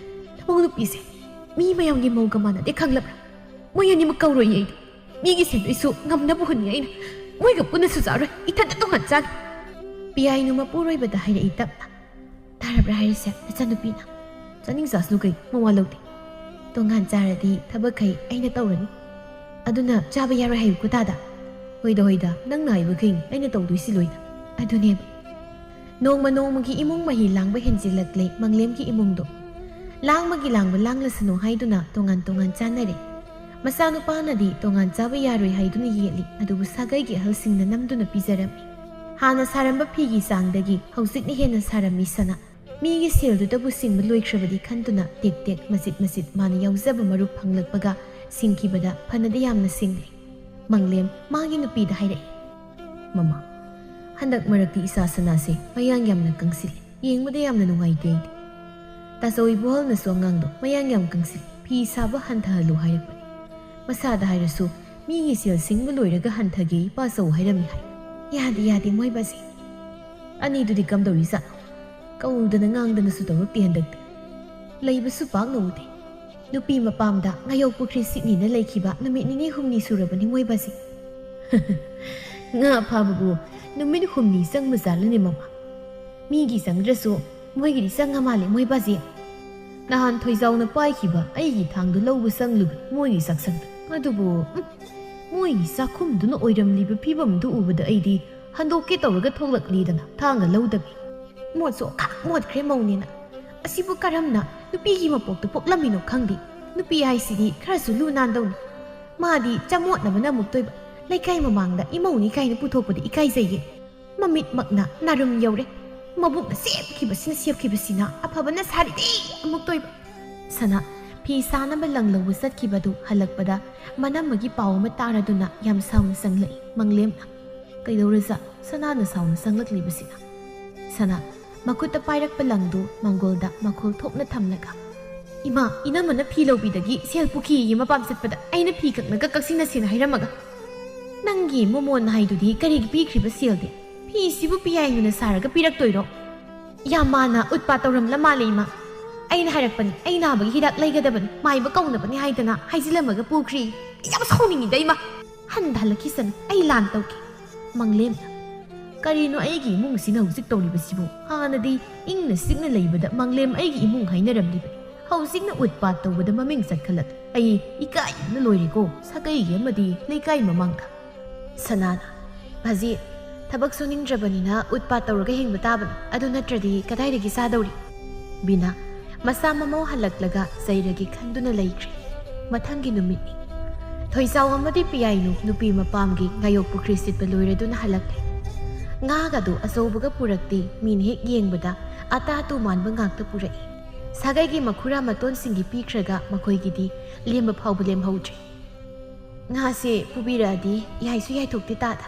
ꯅꯃꯧ ꯅꯨꯄꯤꯁꯦ ꯃꯤ ꯃꯌꯥꯝꯒꯤ ꯃꯧꯒ ꯃꯥꯟꯅꯗꯦ ꯈꯪꯂꯕ꯭ꯔꯥ? ꯃꯣꯏ ꯑꯅꯤꯃꯛ ꯀꯧꯔꯣꯏꯌꯦ ꯑꯩꯗꯤ꯫ ꯃꯤꯒꯤ ꯁꯦꯟꯗꯣꯏꯁꯨ ꯉꯝꯅꯕ ꯍꯨꯟꯅꯤ ꯑꯩꯅ꯫ ꯃꯣꯏꯒ ꯄꯨꯟꯅꯁꯨ ꯆꯥꯔꯣꯏ, ꯏꯊꯟꯇ ꯇꯣꯉꯥꯟ ꯆꯥꯅꯤ꯫ ꯄꯤꯌꯥꯏꯅꯨ ꯃꯄꯨꯔꯣꯏꯕꯗ ꯍꯥꯏꯔꯛꯏ ꯇꯞꯅ꯫ ꯇꯥꯔꯕ꯭ꯔꯥ ꯍꯥꯏꯔꯤꯁꯦ ꯅꯆꯟꯅꯨꯄꯤꯅ? ꯆꯥꯅꯤꯡ ꯆꯥꯁꯅꯨ ꯀꯩ, ꯃꯋꯥ ꯂꯧꯗꯦ꯫ ꯇꯣꯉꯥꯟ ꯆꯥꯔꯗꯤ ꯊꯕꯛꯈꯩ ꯑꯩꯅ ꯇꯧꯔꯅꯤ꯫ ꯑꯗꯨꯅ ꯆꯥꯕ ꯌꯥꯔꯣꯏ ꯍꯥꯏꯌꯨꯀꯣ ꯇꯥꯗ꯫ ꯍꯣꯏꯗ ꯍꯣꯏꯗ, ꯅꯪꯅ ꯍꯥꯏꯕꯈꯩ ꯑꯩꯅ ꯇꯧꯗꯣꯏꯁꯤ ꯂꯣꯏꯅ꯫ ꯑꯗꯨꯅꯦꯕ꯫ ꯅꯣꯡꯃ ꯅꯣꯡꯃꯒꯤ ꯏꯃꯨꯡ ꯃꯍꯤ ꯂꯥꯡꯕ ꯍꯦꯟꯖꯤꯜꯂꯛꯂꯦ ꯃꯪꯂꯦꯝꯒꯤ ꯏꯃꯨꯡꯗꯣ꯫ ꯂꯥꯡꯕꯒꯤ ꯂꯥꯡꯕ ꯂꯥꯡꯂꯁꯅꯨ ꯍꯥꯏꯗꯨꯅ ꯇꯣꯉꯥꯟ ꯇꯣꯉꯥꯟ ꯆꯥꯅꯔꯦ꯫ ꯃꯆꯥꯅꯨꯄꯥꯅꯗꯤ ꯇꯣꯉꯥꯟ ꯆꯥꯕ ꯌꯥꯔꯣꯏ ꯍꯥꯏꯗꯨꯅ ꯌꯦꯠꯂꯤ, ꯑꯗꯨꯕꯨ ꯁꯥꯒꯩꯒꯤ ꯑꯍꯜꯁꯤꯡꯅ ꯅꯝꯗꯨꯅ ꯄꯤꯖꯔꯝꯃꯤ꯫ ꯍꯥꯟꯅ ꯁꯥꯔꯝꯕ ꯐꯤꯒꯤ ꯆꯥꯡꯗꯒꯤ ꯍꯧꯖꯤꯛꯅ ꯍꯦꯟꯅ ꯁꯥꯔꯝꯃꯤ ꯁꯅꯥ꯫ ꯃꯤꯒꯤ ꯁꯦꯜꯗꯨꯗꯕꯨ ꯁꯤꯡꯕ ꯂꯣꯏꯈ꯭ꯔꯕꯗꯤ ꯈꯟꯗꯨꯅ ꯇꯦꯛ ꯇꯦꯛ ꯃꯆꯤꯠ ꯃꯆꯤꯠ ꯃꯥꯅ ꯌꯥꯎꯖꯕ ꯃꯔꯨꯞ ꯐꯪꯂꯛꯄꯒ ꯁꯤꯡꯈꯤꯕꯗ ꯐꯅꯗꯤ ꯌꯥꯝꯅ ꯁꯤꯡꯂꯦ꯫ ꯃꯪꯂꯦꯝ ꯃꯥꯒꯤ ꯅꯨꯄꯤꯗ ꯍꯥꯏꯔꯛꯏ, "ꯃꯃꯥ, ꯍꯟꯗꯛ ꯃꯔꯛꯇꯤ ꯏꯆꯥ ꯁꯅꯥꯁꯦ ꯃꯌꯥꯡ ꯌꯥꯝꯅ ꯀꯪꯁꯤꯜꯂꯦ, ꯌꯦꯡꯕꯗ ꯌꯥꯝꯅ ꯅꯨꯡꯉꯥꯏꯇꯦ ꯑꯩꯗꯤ꯫ ꯇꯥꯆꯧ ꯏꯕꯣꯍꯜꯅꯁꯨ ꯑꯉꯥꯡꯗꯣ ꯃꯌꯥꯡ ꯌꯥꯝ ꯀꯪꯁꯤꯜꯂꯦ, ꯐꯤ ꯁꯥꯕ ꯍꯟꯊꯍꯜꯂꯨ ꯍꯥꯏꯔꯛꯄꯅꯤ꯫ ꯃꯁꯥꯗ ꯍꯥꯏꯔꯁꯨ ꯃꯤꯒꯤ ꯁꯦꯜ ꯁꯤꯡꯕ ꯂꯣꯏꯔꯒ ꯍꯟꯊꯒꯦ ꯏꯄꯥꯆꯧ ꯍꯥꯏꯔꯝꯃꯤ ꯍꯥꯏ꯫ ꯌꯥꯗꯦ ꯌꯥꯗꯦ ꯃꯣꯏ ꯕꯥꯖꯤ꯫ ꯑꯅꯤꯗꯨꯗꯤ ꯀꯝꯗꯧꯔꯤꯖꯥꯠꯅꯣ? ꯀꯧꯗꯅ ꯉꯥꯡꯗꯅꯁꯨ ꯇꯧꯔꯛꯇꯦ ꯍꯟꯗꯛꯇꯤ꯫ ꯂꯩꯕꯁꯨ ꯄꯥꯛꯅ ꯎꯗꯦ꯫ ꯅꯨꯄꯤ ꯃꯄꯥꯝꯗ ꯉꯥꯌꯣꯛ ꯄꯨꯈ꯭ꯔꯤ ꯁꯤꯠꯅꯤꯅ ꯂꯩꯈꯤꯕ ꯅꯨꯃꯤꯠ ꯅꯤꯅꯤ ꯍꯨꯝꯅꯤ ꯁꯨꯔꯕꯅꯤ ꯃꯣꯏ ꯕꯥꯖꯤ꯫ ꯉꯥ ꯐꯥꯕꯕꯨ ꯅꯨꯃꯤꯠ ꯍꯨꯝꯅꯤ ꯆꯪꯕ ꯖꯥꯠꯂꯅꯦ ꯃꯃꯥ? ꯃꯤꯒꯤ ꯆꯪꯗ꯭ꯔꯁꯨ ꯃꯣꯏꯒꯤꯗꯤ ꯆꯪꯉ ꯃꯥꯜꯂꯦ ꯃꯣꯏ ꯕꯥꯖꯤ꯫ ꯅꯍꯥꯟ ꯊꯣꯏꯖꯥꯎꯅ ꯄꯥꯏꯈꯤꯕ ꯑꯩꯒꯤ ꯊꯥꯡꯗꯨ ꯂꯧꯕ ꯆꯪꯂꯨꯕ ꯃꯣꯏꯒꯤ ꯆꯥꯛꯁꯪꯗ꯫ ꯑꯗꯨꯕꯨ, ꯎꯝ, ꯃꯣꯏꯒꯤ ꯆꯥꯛꯈꯨꯝꯗꯨꯅ ꯑꯣꯏꯔꯝꯂꯤꯕ ꯐꯤꯕꯝꯗꯨ ꯎꯕꯗ ꯑꯩꯗꯤ ꯍꯟꯗꯣꯛꯀꯦ ꯇꯧꯔꯒ ꯊꯣꯛꯂꯛꯂꯤꯗꯅ ꯊꯥꯡꯒ ꯂꯧꯗꯕꯤ꯫ ꯃꯣꯠꯁꯨ ꯑꯣꯈꯥꯛ ꯃꯣꯠꯈ꯭ꯔꯦ ꯃꯧꯅꯦꯅ꯫ ꯑꯁꯤꯕꯨ ꯀꯔꯝꯅ ꯅꯨꯄꯤꯒꯤ ꯃꯄꯣꯛꯇ ꯄꯣꯛꯂꯝꯃꯤꯅꯣ ꯈꯪꯗꯦ꯫ ꯅꯨꯄꯤ ꯍꯥꯏꯁꯤꯗꯤ ꯈꯔꯁꯨ ꯂꯨ ꯅꯥꯟꯗꯧꯅꯤ꯫ ꯃꯥꯗꯤ ꯆꯃꯣꯠꯅꯕꯅ ꯑꯃꯨꯛꯇꯣꯏꯕ꯫ ꯂꯩꯀꯥꯏ ꯃꯃꯥꯡꯗ ꯏꯃꯧꯅꯤ ꯀꯥꯏꯅ ꯄꯨꯊꯣꯛꯄꯗꯤ ꯏꯀꯥꯏꯖꯩꯌꯦ꯫ ꯃꯃꯤꯠꯃꯛꯅ ꯅꯥꯔꯨꯝ ꯌꯧꯔꯦ꯫ ꯃꯕꯨꯛꯅ ꯁꯦꯞꯈꯤꯕꯁꯤꯅ ꯁꯦꯞꯈꯤꯕꯁꯤꯅ ꯑꯐꯕꯅ ꯁꯥꯔꯤꯗꯤ ꯑꯃꯨꯛꯇꯣꯏꯕ꯫ ꯁꯅꯥ ꯐꯤ ꯁꯥꯅꯕ ꯂꯪ ꯂꯧꯕ ꯆꯠꯈꯤꯕꯗꯨ ꯍꯜꯂꯛꯄꯗ ꯃꯅꯝꯃꯒꯤ ꯄꯥꯎ ꯑꯃ ꯇꯥꯔꯗꯨꯅ ꯌꯥꯝ ꯁꯥꯎꯅ ꯆꯪꯂꯛꯏ ꯃꯪꯂꯦꯝꯅ꯫ ꯀꯩꯗꯧꯔꯖꯥꯠꯅꯣ ꯁꯅꯥꯅ ꯁꯥꯎꯅ ꯆꯪꯂꯛꯂꯤꯕꯁꯤꯅ? ꯁꯅꯥ ꯃꯈꯨꯠꯇ ꯄꯥꯏꯔꯛꯄ ꯂꯪꯗꯨ ꯃꯪꯒꯣꯜꯗ ꯃꯈꯣꯜ ꯊꯣꯛꯅ ꯊꯝꯂꯒ, ꯏꯃꯥ, ꯏꯅꯝꯃꯅ ꯐꯤ ꯂꯧꯕꯤꯗꯒꯤ ꯁꯦꯜ ꯄꯨꯈꯤꯌꯦ ꯃꯄꯥꯝ ꯆꯠꯄꯗ꯫ ꯑꯩꯅ ꯐꯤ ꯀꯛꯅꯒ ꯀꯛꯁꯤꯟꯅꯁꯦꯅ ꯍꯥꯏꯔꯝꯃꯒ꯫ ꯅꯪꯒꯤ ꯃꯣꯃꯣꯟ ꯍꯥꯏꯗꯨꯗꯤ ꯀꯔꯤꯒꯤ ꯄꯤꯈ꯭ꯔꯤꯕ ꯁꯦꯜꯗꯤ? ꯐꯤꯁꯤꯕꯨ ꯄꯤꯌꯥꯏꯅꯨꯅ ꯁꯥꯔꯒ ꯄꯤꯔꯛꯇꯣꯏꯔꯣ? ꯌꯥꯝ ꯃꯥꯅ ꯎꯠꯄꯥ ꯇꯧꯔꯝꯂ ꯃꯥꯜꯂꯦ ꯏꯃꯥ꯫ ꯑꯩꯅ ꯍꯥꯏꯔꯛꯄꯅꯤ, ꯑꯩ ꯅꯥꯕꯒꯤ ꯍꯤꯗꯥꯛ ꯂꯩꯒꯗꯕꯅꯤ, ꯃꯥꯏꯕ ꯀꯧꯅꯕꯅꯤ ꯍꯥꯏꯗꯅ ꯍꯥꯏꯖꯤꯜꯂꯝꯃꯒ ꯄꯨꯈ꯭ꯔꯤ꯫ ꯑꯩ ꯌꯥꯝ ꯁꯥꯎꯅꯤꯡꯉꯤꯗ ꯏꯃꯥ꯫ ꯍꯟꯗ ꯍꯜꯂꯛꯈꯤꯁꯅꯨ, ꯑꯩ ꯂꯥꯟ ꯇꯧꯒꯦ꯫ ꯃꯪꯂꯦꯝꯅ, ꯀꯔꯤꯅꯣ ꯑꯩꯒꯤ ꯏꯃꯨꯡꯁꯤꯅ ꯍꯧꯖꯤꯛ ꯇꯧꯔꯤꯕꯁꯤꯕꯨ? ꯍꯥꯟꯅꯗꯤ ꯏꯪꯅ ꯆꯤꯛꯅ ꯂꯩꯕꯗ ꯃꯪꯂꯦꯝ ꯑꯩꯒꯤ ꯏꯃꯨꯡ ꯍꯥꯏꯅꯔꯝꯂꯤꯕꯅꯤ꯫ ꯍꯧꯖꯤꯛꯅ ꯎꯠꯄꯥꯠ ꯇꯧꯕꯗ ꯃꯃꯤꯡ ꯆꯠꯈꯠꯂꯛꯂꯦ꯫ ꯑꯩ ꯏꯀꯥꯏꯕꯅ ꯂꯣꯏꯔꯦꯀꯣ, ꯁꯥꯒꯩꯒꯤ ꯑꯃꯗꯤ ꯂꯩꯀꯥꯏ ꯃꯃꯥꯡꯗ꯫ ꯁꯅꯥꯅ, ꯕꯥꯖꯤ, ꯊꯕꯛ ꯁꯨꯅꯤꯡꯗ꯭ꯔꯕꯅꯤꯅ ꯎꯠꯄꯥꯠ ꯇꯧꯔꯒ ꯍꯤꯡꯕ ꯇꯥꯕꯅꯤ, ꯑꯗꯨ ꯅꯠꯇ꯭ꯔꯗꯤ ꯀꯗꯥꯏꯗꯒꯤ ꯆꯥꯗꯧꯔꯤ? ꯕꯤꯅꯥ, ꯃꯁꯥ ꯃꯃꯧ ꯍꯜꯂꯛꯂꯒ ꯆꯩꯔꯒꯦ ꯈꯟꯗꯨꯅ ꯂꯩꯈ꯭ꯔꯦ꯫ ꯃꯊꯪꯒꯤ ꯅꯨꯃꯤꯠꯅꯤ꯫ ꯊꯣꯏꯖꯥꯎ ꯑꯃꯗꯤ ꯄꯤꯌꯥꯏꯅꯨ ꯅꯨꯄꯤ ꯃꯄꯥꯝꯒꯤ ꯉꯥꯌꯣꯛ ꯄꯨꯈ꯭ꯔꯤ ꯁꯤꯠꯄ ꯂꯣꯏꯔꯗꯨꯅ ꯍꯜꯂꯛꯂꯦ꯫ ꯉꯥꯒꯗꯨ ꯑꯆꯧꯕꯒ ꯄꯨꯔꯛꯇꯦ, ꯃꯤꯅ ꯍꯦꯛ ꯌꯦꯡꯕꯗ ꯑꯇꯥ ꯑꯇꯨ ꯃꯥꯟꯕ ꯉꯥꯛꯇ ꯄꯨꯔꯛꯏ꯫ ꯁꯥꯒꯩꯒꯤ ꯃꯈꯨꯔꯥ ꯃꯇꯣꯟꯁꯤꯡꯒꯤ ꯄꯤꯈ꯭ꯔꯒ ꯃꯈꯣꯏꯒꯤꯗꯤ ꯂꯦꯝꯕ ꯐꯥꯎꯕ ꯂꯦꯝꯍꯧꯗ꯭ꯔꯦ꯫ ꯉꯥꯁꯦ ꯄꯨꯕꯤꯔꯛꯑꯗꯤ ꯌꯥꯏꯁꯨ ꯌꯥꯏꯊꯣꯛꯇꯦ ꯇꯥꯗ꯫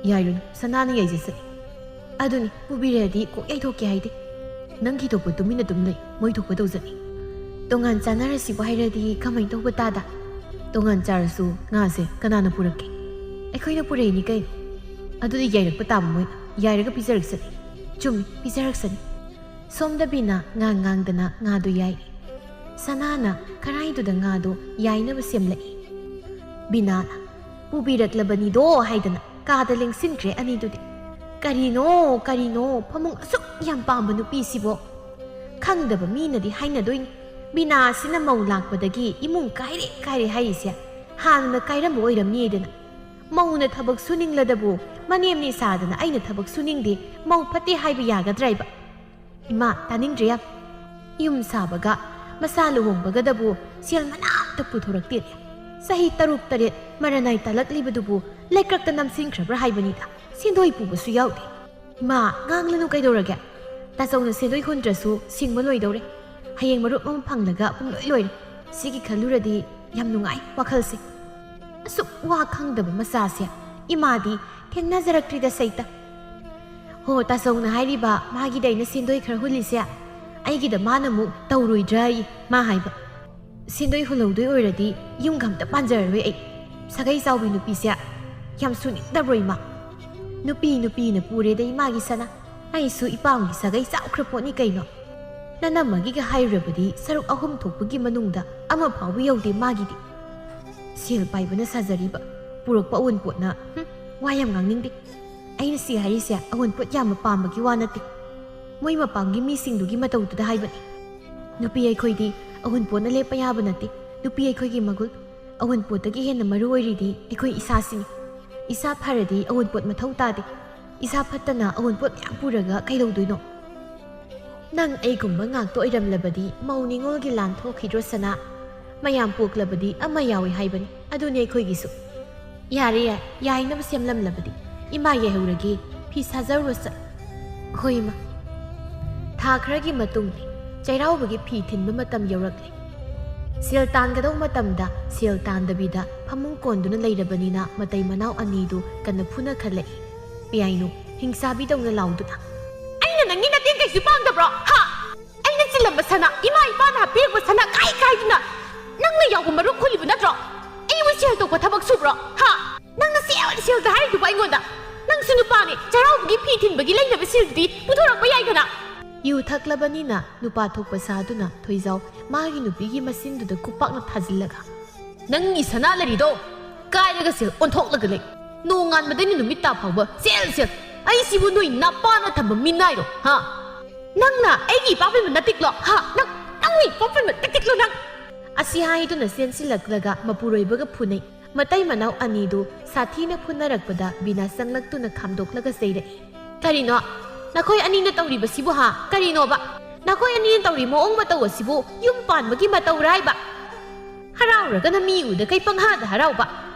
ꯌꯥꯏꯔꯨꯅꯨ, ꯁꯅꯥꯅ ꯌꯥꯏꯖꯁꯅꯤ꯫ ꯑꯗꯨꯅꯤ, ꯄꯨꯕꯤꯔꯛꯑꯗꯤ ꯀꯣꯛ ꯌꯥꯏꯊꯣꯛꯀꯦ ꯍꯥꯏꯗꯦ꯫ ꯅꯪꯒꯤ ꯊꯣꯛꯄ ꯇꯨꯃꯤꯟꯅ ꯑꯗꯨꯝ ꯂꯩ, ꯃꯣꯏ ꯊꯣꯛꯄ ꯇꯧꯖꯅꯤ꯫ ꯇꯣꯉꯥꯟ ꯆꯥꯅꯔꯁꯤꯕꯨ ꯍꯥꯏꯔꯗꯤ ꯀꯃꯥꯏꯅ ꯇꯧꯕ ꯇꯥꯗ? ꯇꯣꯉꯥꯟ ꯆꯥꯔꯁꯨ ꯉꯥꯁꯦ ꯀꯅꯥꯅ ꯄꯨꯔꯛꯀꯦ? ꯑꯩꯈꯣꯏꯅ ꯄꯨꯔꯛꯏꯅꯤ ꯀꯩꯅꯣ꯫ ꯑꯗꯨꯗꯤ ꯌꯥꯏꯔꯛꯄ ꯇꯥꯕ ꯃꯣꯏꯅ꯫ ꯌꯥꯏꯔꯒ ꯄꯤꯖꯔꯛꯁꯅꯤ꯫ ꯆꯨꯝꯃꯤ, ꯄꯤꯖꯔꯛꯁꯅꯤ꯫ ꯁꯣꯝꯗ ꯕꯤꯅꯥ ꯉꯥꯡ ꯉꯥꯡꯗꯅ ꯉꯥꯗꯨ ꯌꯥꯏꯔꯤ꯫ ꯁꯅꯥꯅ ꯈꯔꯥꯏꯗꯨꯗ ꯉꯥꯗꯨ ꯌꯥꯏꯅꯕ ꯁꯦꯝꯂꯛꯏ꯫ ꯕꯤꯅꯥꯅ, "ꯄꯨꯕꯤꯔꯛꯂꯕꯅꯤꯗꯣ" ꯍꯥꯏꯗꯅ ꯀꯥꯗ ꯂꯦꯡꯁꯤꯟꯈ꯭ꯔꯦ ꯑꯅꯤꯗꯨꯗꯤ꯫ ꯀꯔꯤꯅꯣ, ꯀꯔꯤꯅꯣ, ꯐꯃꯨꯡ ꯑꯁꯨꯛ ꯌꯥꯝ ꯄꯥꯝꯕ ꯅꯨꯄꯤꯁꯤꯕꯣ? ꯈꯪꯗꯕ ꯃꯤꯅꯗꯤ ꯍꯥꯏꯅꯗꯣꯏꯅꯤ, "ꯕꯤꯅꯥ ꯑꯁꯤꯅ ꯃꯧ ꯂꯥꯛꯄꯗꯒꯤ ꯏꯃꯨꯡ ꯀꯥꯏꯔꯦ, ꯀꯥꯏꯔꯦ" ꯍꯥꯏꯔꯤꯁꯦ ꯍꯥꯟꯅ ꯀꯥꯏꯔꯝꯕ ꯑꯣꯏꯔꯝꯅꯤꯗꯅ꯫ ꯃꯧꯅ ꯊꯕꯛ ꯁꯨꯅꯤꯡꯂꯗꯕꯨ ꯃꯅꯦꯝꯅꯦ ꯁꯥꯗꯅ ꯑꯩꯅ ꯊꯕꯛ ꯁꯨꯅꯤꯡꯗꯦ, ꯃꯧ ꯐꯠꯇꯦ ꯍꯥꯏꯕ ꯌꯥꯒꯗ꯭ꯔꯥ ꯏꯕ? ꯏꯃꯥ, ꯇꯥꯅꯤꯡꯗ꯭ꯔꯦ ꯌꯥꯝ꯫ ꯌꯨꯝ ꯁꯥꯕꯒ ꯃꯆꯥ ꯂꯨꯍꯣꯡꯕꯒꯗꯕꯨ ꯁꯦꯜ ꯃꯅꯥ ꯑꯃꯇ ꯄꯨꯊꯣꯔꯛꯇꯦꯅꯦ꯫ ꯆꯍꯤ ꯇꯔꯨꯛ ꯇꯔꯦꯠ ꯃꯔꯅꯥꯏ ꯇꯥꯜꯂꯛꯂꯤꯕꯗꯨꯕꯨ ꯂꯩꯀ꯭ꯔꯛꯇ ꯅꯝꯁꯤꯟꯈ꯭ꯔꯕ꯭ꯔꯥ ꯍꯥꯏꯕꯅꯤꯗ, ꯁꯦꯟꯗꯣꯏ ꯄꯨꯕꯁꯨ ꯌꯥꯎꯗꯦ꯫ ꯏꯃꯥ, ꯉꯥꯡꯂꯅꯨ ꯀꯩꯗꯧꯔꯒꯦ? ꯇꯥꯆꯧꯅ ꯁꯦꯟꯗꯣꯏ ꯍꯨꯟꯗ꯭ꯔꯁꯨ ꯁꯤꯡꯕ ꯂꯣꯏꯗꯧꯔꯦ꯫ ꯍꯌꯦꯡ ꯃꯔꯨꯞ ꯑꯃ ꯐꯪꯂꯒ ꯄꯨꯡꯂꯣꯏ ꯂꯣꯏꯔꯦ꯫ ꯁꯤꯒꯤ ꯈꯜꯂꯨꯔꯗꯤ ꯌꯥꯝ ꯅꯨꯡꯉꯥꯏ ꯋꯥꯈꯜꯁꯦ꯫ ꯑꯁꯨꯛ ꯋꯥ ꯈꯪꯗꯕ ꯃꯆꯥꯁꯦ ꯏꯃꯥꯗꯤ ꯊꯦꯡꯅꯖꯔꯛꯇ꯭ꯔꯤꯗ ꯁꯩꯇ꯫ ꯍꯣ, ꯇꯥꯆꯧꯅ ꯍꯥꯏꯔꯤꯕ ꯃꯥꯒꯤꯗ ꯑꯩꯅ ꯁꯦꯟꯗꯣꯏ ꯈꯔ ꯍꯨꯜꯂꯤꯁꯦ, ꯑꯩꯒꯤꯗ ꯃꯥꯅ ꯑꯃꯨꯛ ꯇꯧꯔꯣꯏꯗ꯭ꯔꯥ ꯑꯩ, ꯃꯥ ꯍꯥꯏꯕ꯫ ꯁꯦꯟꯗꯣꯏ ꯍꯨꯜꯍꯧꯗꯣꯏ ꯑꯣꯏꯔꯗꯤ ꯌꯨꯝꯒ ꯑꯝꯇ ꯄꯥꯟꯖꯔꯔꯣꯏ ꯑꯩ꯫ ꯁꯥꯒꯩ ꯆꯥꯎꯕꯤ ꯅꯨꯄꯤꯁꯦ ꯌꯥꯝ ꯁꯨꯅꯤꯡꯗꯕ꯭ꯔꯣ ꯏꯃꯥ? ꯅꯨꯄꯤ ꯅꯨꯄꯤꯅ ꯄꯨꯔꯦꯗ ꯏꯃꯥꯒꯤ ꯁꯅꯥ꯫ ꯑꯩꯁꯨ ꯏꯄꯥꯝꯒꯤ ꯁꯥꯒꯩ ꯆꯥꯎꯈ꯭ꯔ ꯄꯣꯠꯅꯤ ꯀꯩꯅꯣ꯫ ꯅꯅꯝꯃꯒꯤꯒ ꯍꯥꯏꯔꯨꯔꯕꯗꯤ ꯁꯔꯨꯛ ꯑꯍꯨꯝ ꯊꯣꯛꯄꯒꯤ ꯃꯅꯨꯡꯗ ꯑꯃ ꯐꯥꯎꯕ ꯌꯧꯗꯦ ꯃꯥꯒꯤꯗꯤ꯫ ꯁꯦꯜ ꯄꯥꯏꯕꯅ ꯁꯥꯖꯔꯤꯕ, ꯄꯨꯔꯛꯄ ꯑꯋꯨꯟꯄꯣꯠꯅ, ꯍꯨꯝ, ꯋꯥ ꯌꯥꯝ ꯉꯥꯡꯅꯤꯡꯗꯦ꯫ ꯑꯩꯅ ꯁꯤ ꯍꯥꯏꯔꯤꯁꯦ ꯑꯋꯨꯟꯄꯣꯠ ꯌꯥꯝꯅ ꯄꯥꯝꯕꯒꯤ ꯋꯥ ꯅꯠꯇꯦ꯫ ꯃꯣꯏ ꯃꯄꯥꯝꯒꯤ ꯃꯤꯁꯤꯡꯗꯨꯒꯤ ꯃꯇꯧꯗꯨꯗ ꯍꯥꯏꯕꯅꯤ꯫ ꯅꯨꯄꯤ ꯑꯩꯈꯣꯏꯗꯤ ꯑꯋꯨꯟꯄꯣꯠꯅ ꯂꯦꯞꯄ ꯌꯥꯕ ꯅꯠꯇꯦ꯫ ꯅꯨꯄꯤ ꯑꯩꯈꯣꯏꯒꯤ ꯃꯒꯨꯟ, ꯑꯋꯨꯟꯄꯣꯠꯇꯒꯤ ꯍꯦꯟꯅ ꯃꯔꯨ ꯑꯣꯏꯔꯤꯗꯤ ꯑꯩꯈꯣꯏ ꯏꯁꯥꯁꯤꯅꯤ꯫ ꯏꯁꯥ ꯐꯔꯗꯤ ꯑꯋꯨꯟꯄꯣꯠ ꯃꯊꯧ ꯇꯥꯗꯦ꯫ ꯏꯁꯥ ꯐꯠꯇꯅ ꯑꯋꯨꯟꯄꯣꯠ ꯃꯌꯥꯝ ꯄꯨꯔꯒ ꯀꯩꯗꯧꯗꯣꯏꯅꯣ? ꯅꯪ ꯑꯩꯒꯨꯝꯕ ꯉꯥꯛꯇ ꯑꯣꯏꯔꯝꯂꯕꯗꯤ ꯃꯧ ꯅꯤꯉꯣꯜꯒꯤ ꯂꯥꯟ ꯊꯣꯛꯈꯤꯗ꯭ꯔꯣ ꯁꯅꯥ? ꯃꯌꯥꯝ ꯄꯣꯛꯂꯕꯗꯤ ꯑꯃ ꯌꯥꯎꯏ ꯍꯥꯏꯕꯅꯤ꯫ ꯑꯗꯨꯅꯤ ꯑꯩꯈꯣꯏꯒꯤꯁꯨ꯫ ꯌꯥꯔꯦ, ꯌꯥꯏ, ꯌꯥꯏꯅꯕ ꯁꯦꯝꯂꯝꯂꯕꯗꯤ ꯏꯃꯥ ꯌꯥꯏꯍꯧꯔꯒꯦ, ꯐꯤ ꯁꯥꯖꯔꯨꯔꯣ ꯆꯠ-, ꯍꯣꯏ ꯏꯃꯥ꯫ ꯊꯥ ꯈꯔꯒꯤ ꯃꯇꯨꯡ ꯆꯩꯔꯥꯎꯕꯒꯤ ꯐꯤ ꯊꯤꯟꯕ ꯃꯇꯝ ꯌꯧꯔꯛꯂꯦ꯫ ꯁꯦꯜ ꯇꯥꯟꯒꯗꯧ ꯃꯇꯝꯗ ꯁꯦꯜ ꯇꯥꯟꯗꯕꯤꯗ ꯐꯃꯨꯡ ꯀꯣꯟꯗꯨꯅ ꯂꯩꯔꯕꯅꯤꯅ ꯃꯇꯩ ꯃꯅꯥꯎ ꯑꯅꯤꯗꯨ ꯀꯟꯅ ꯐꯨꯅꯈꯠꯂꯛꯏ꯫ ꯄꯤꯌꯥꯏꯅꯨ ꯍꯤꯡꯆꯥꯕꯤꯗꯧꯅ ꯂꯥꯎꯗꯨꯅ, "ꯑꯩꯅ ꯅꯪꯒꯤ ꯃꯇꯦꯡ ꯀꯩꯁꯨ ꯄꯥꯡꯗꯕ꯭ꯔꯣ? ꯍꯥ? ꯑꯩꯅ ꯆꯤꯜꯂꯝꯕ ꯁꯅꯥ, ꯏꯃꯥ ꯏꯄꯥꯅ ꯍꯥꯞꯄꯤꯔꯛꯄ ꯁꯅꯥ ꯀꯥꯏ ꯀꯥꯏꯗꯨꯅ ꯅꯪꯅ ꯌꯥꯎꯕ ꯃꯔꯨꯞ ꯍꯨꯜꯂꯤꯕ ꯅꯠꯇ꯭ꯔꯣ? ꯑꯩꯕꯨ ꯁꯦꯜ ꯇꯧꯕ ꯊꯕꯛ ꯁꯨꯕ꯭ꯔꯣ? ꯍꯥ? ꯅꯪꯅ ꯁꯦꯜ, ꯁꯦꯜꯗ ꯍꯥꯏꯔꯤꯗꯨꯕꯨ ꯑꯩꯉꯣꯟꯗ? ꯅꯪꯁꯨ ꯅꯨꯄꯥꯅꯤ, ꯆꯩꯔꯥꯎꯕꯒꯤ ꯐꯤ ꯊꯤꯟꯕꯒꯤ ꯂꯩꯅꯕ ꯁꯦꯜꯗꯨꯗꯤ ꯄꯨꯊꯣꯔꯛꯄ ꯌꯥꯏꯗꯅ?" ꯌꯨ ꯊꯛꯂꯕꯅꯤꯅ ꯅꯨꯄꯥ ꯊꯣꯛꯄ ꯁꯥꯗꯨꯅ ꯊꯣꯏꯖꯥꯎ ꯃꯥꯒꯤ ꯅꯨꯄꯤꯒꯤ ꯃꯆꯤꯟꯗꯨꯗ ꯈꯨꯄꯥꯛꯅ ꯊꯥꯖꯤꯜꯂꯒ, "ꯅꯪꯒꯤ ꯁꯅꯥ ꯂꯩꯔꯤꯗꯣ ꯀꯥꯏꯔꯒ ꯁꯦꯜ ꯑꯣꯟꯊꯣꯛꯂꯒ ꯂꯩ꯫ ꯅꯣꯡꯉꯥꯟꯕꯗꯩꯅ ꯅꯨꯃꯤꯠ ꯇꯥ ꯐꯥꯎꯕ ꯁꯦꯜ, ꯁꯦꯜ꯫ ꯑꯩꯁꯤꯕꯨ ꯅꯣꯏ ꯅꯄꯥꯅ ꯊꯝꯕ ꯃꯤꯅꯥꯏꯔꯣ? ꯍꯥ? ꯅꯪꯅ ꯑꯩꯒꯤ ꯏꯄꯥ ꯄꯟꯕ ꯅꯠꯇꯤꯛꯂꯣ? ꯍꯥ? ꯅꯪ, ꯅꯪ ꯏꯄꯥ ꯄꯟꯕ ꯅꯠꯇꯤꯛꯂꯣ ꯅꯪ?" ꯑꯁꯤ ꯍꯥꯏꯗꯨꯅ ꯆꯦꯟꯁꯤꯜꯂꯛꯂꯒ ꯃꯄꯨꯔꯣꯏꯕꯒ ꯐꯨꯅꯩ꯫ ꯃꯇꯩ ꯃꯅꯥꯎ ꯑꯅꯤꯗꯨ ꯁꯥꯊꯤꯅ ꯐꯨꯅꯔꯛꯄꯗ ꯕꯤꯅꯥ ꯆꯪꯂꯛꯇꯨꯅ ꯈꯥꯝꯗꯣꯛꯂꯒ ꯆꯩꯔꯛꯏ꯫ "ꯀꯔꯤꯅꯣ? ꯅꯈꯣꯏ ꯑꯅꯤꯅ ꯇꯧꯔꯤꯕꯁꯤꯕꯨ ꯍꯥ? ꯀꯔꯤꯅꯣꯕ? ꯅꯈꯣꯏ ꯑꯅꯤꯅ ꯇꯧꯔꯤ ꯃꯑꯣꯡ ꯃꯇꯧ ꯑꯁꯤꯕꯨ ꯌꯨꯝ ꯄꯥꯟꯕꯒꯤ ꯃꯇꯧꯔ ꯍꯥꯏꯕ? ꯍꯔꯥꯎꯔꯒꯅ ꯃꯤ ꯎꯗꯈꯩ ꯄꯪꯍꯥꯗ ꯍꯔꯥꯎꯕ,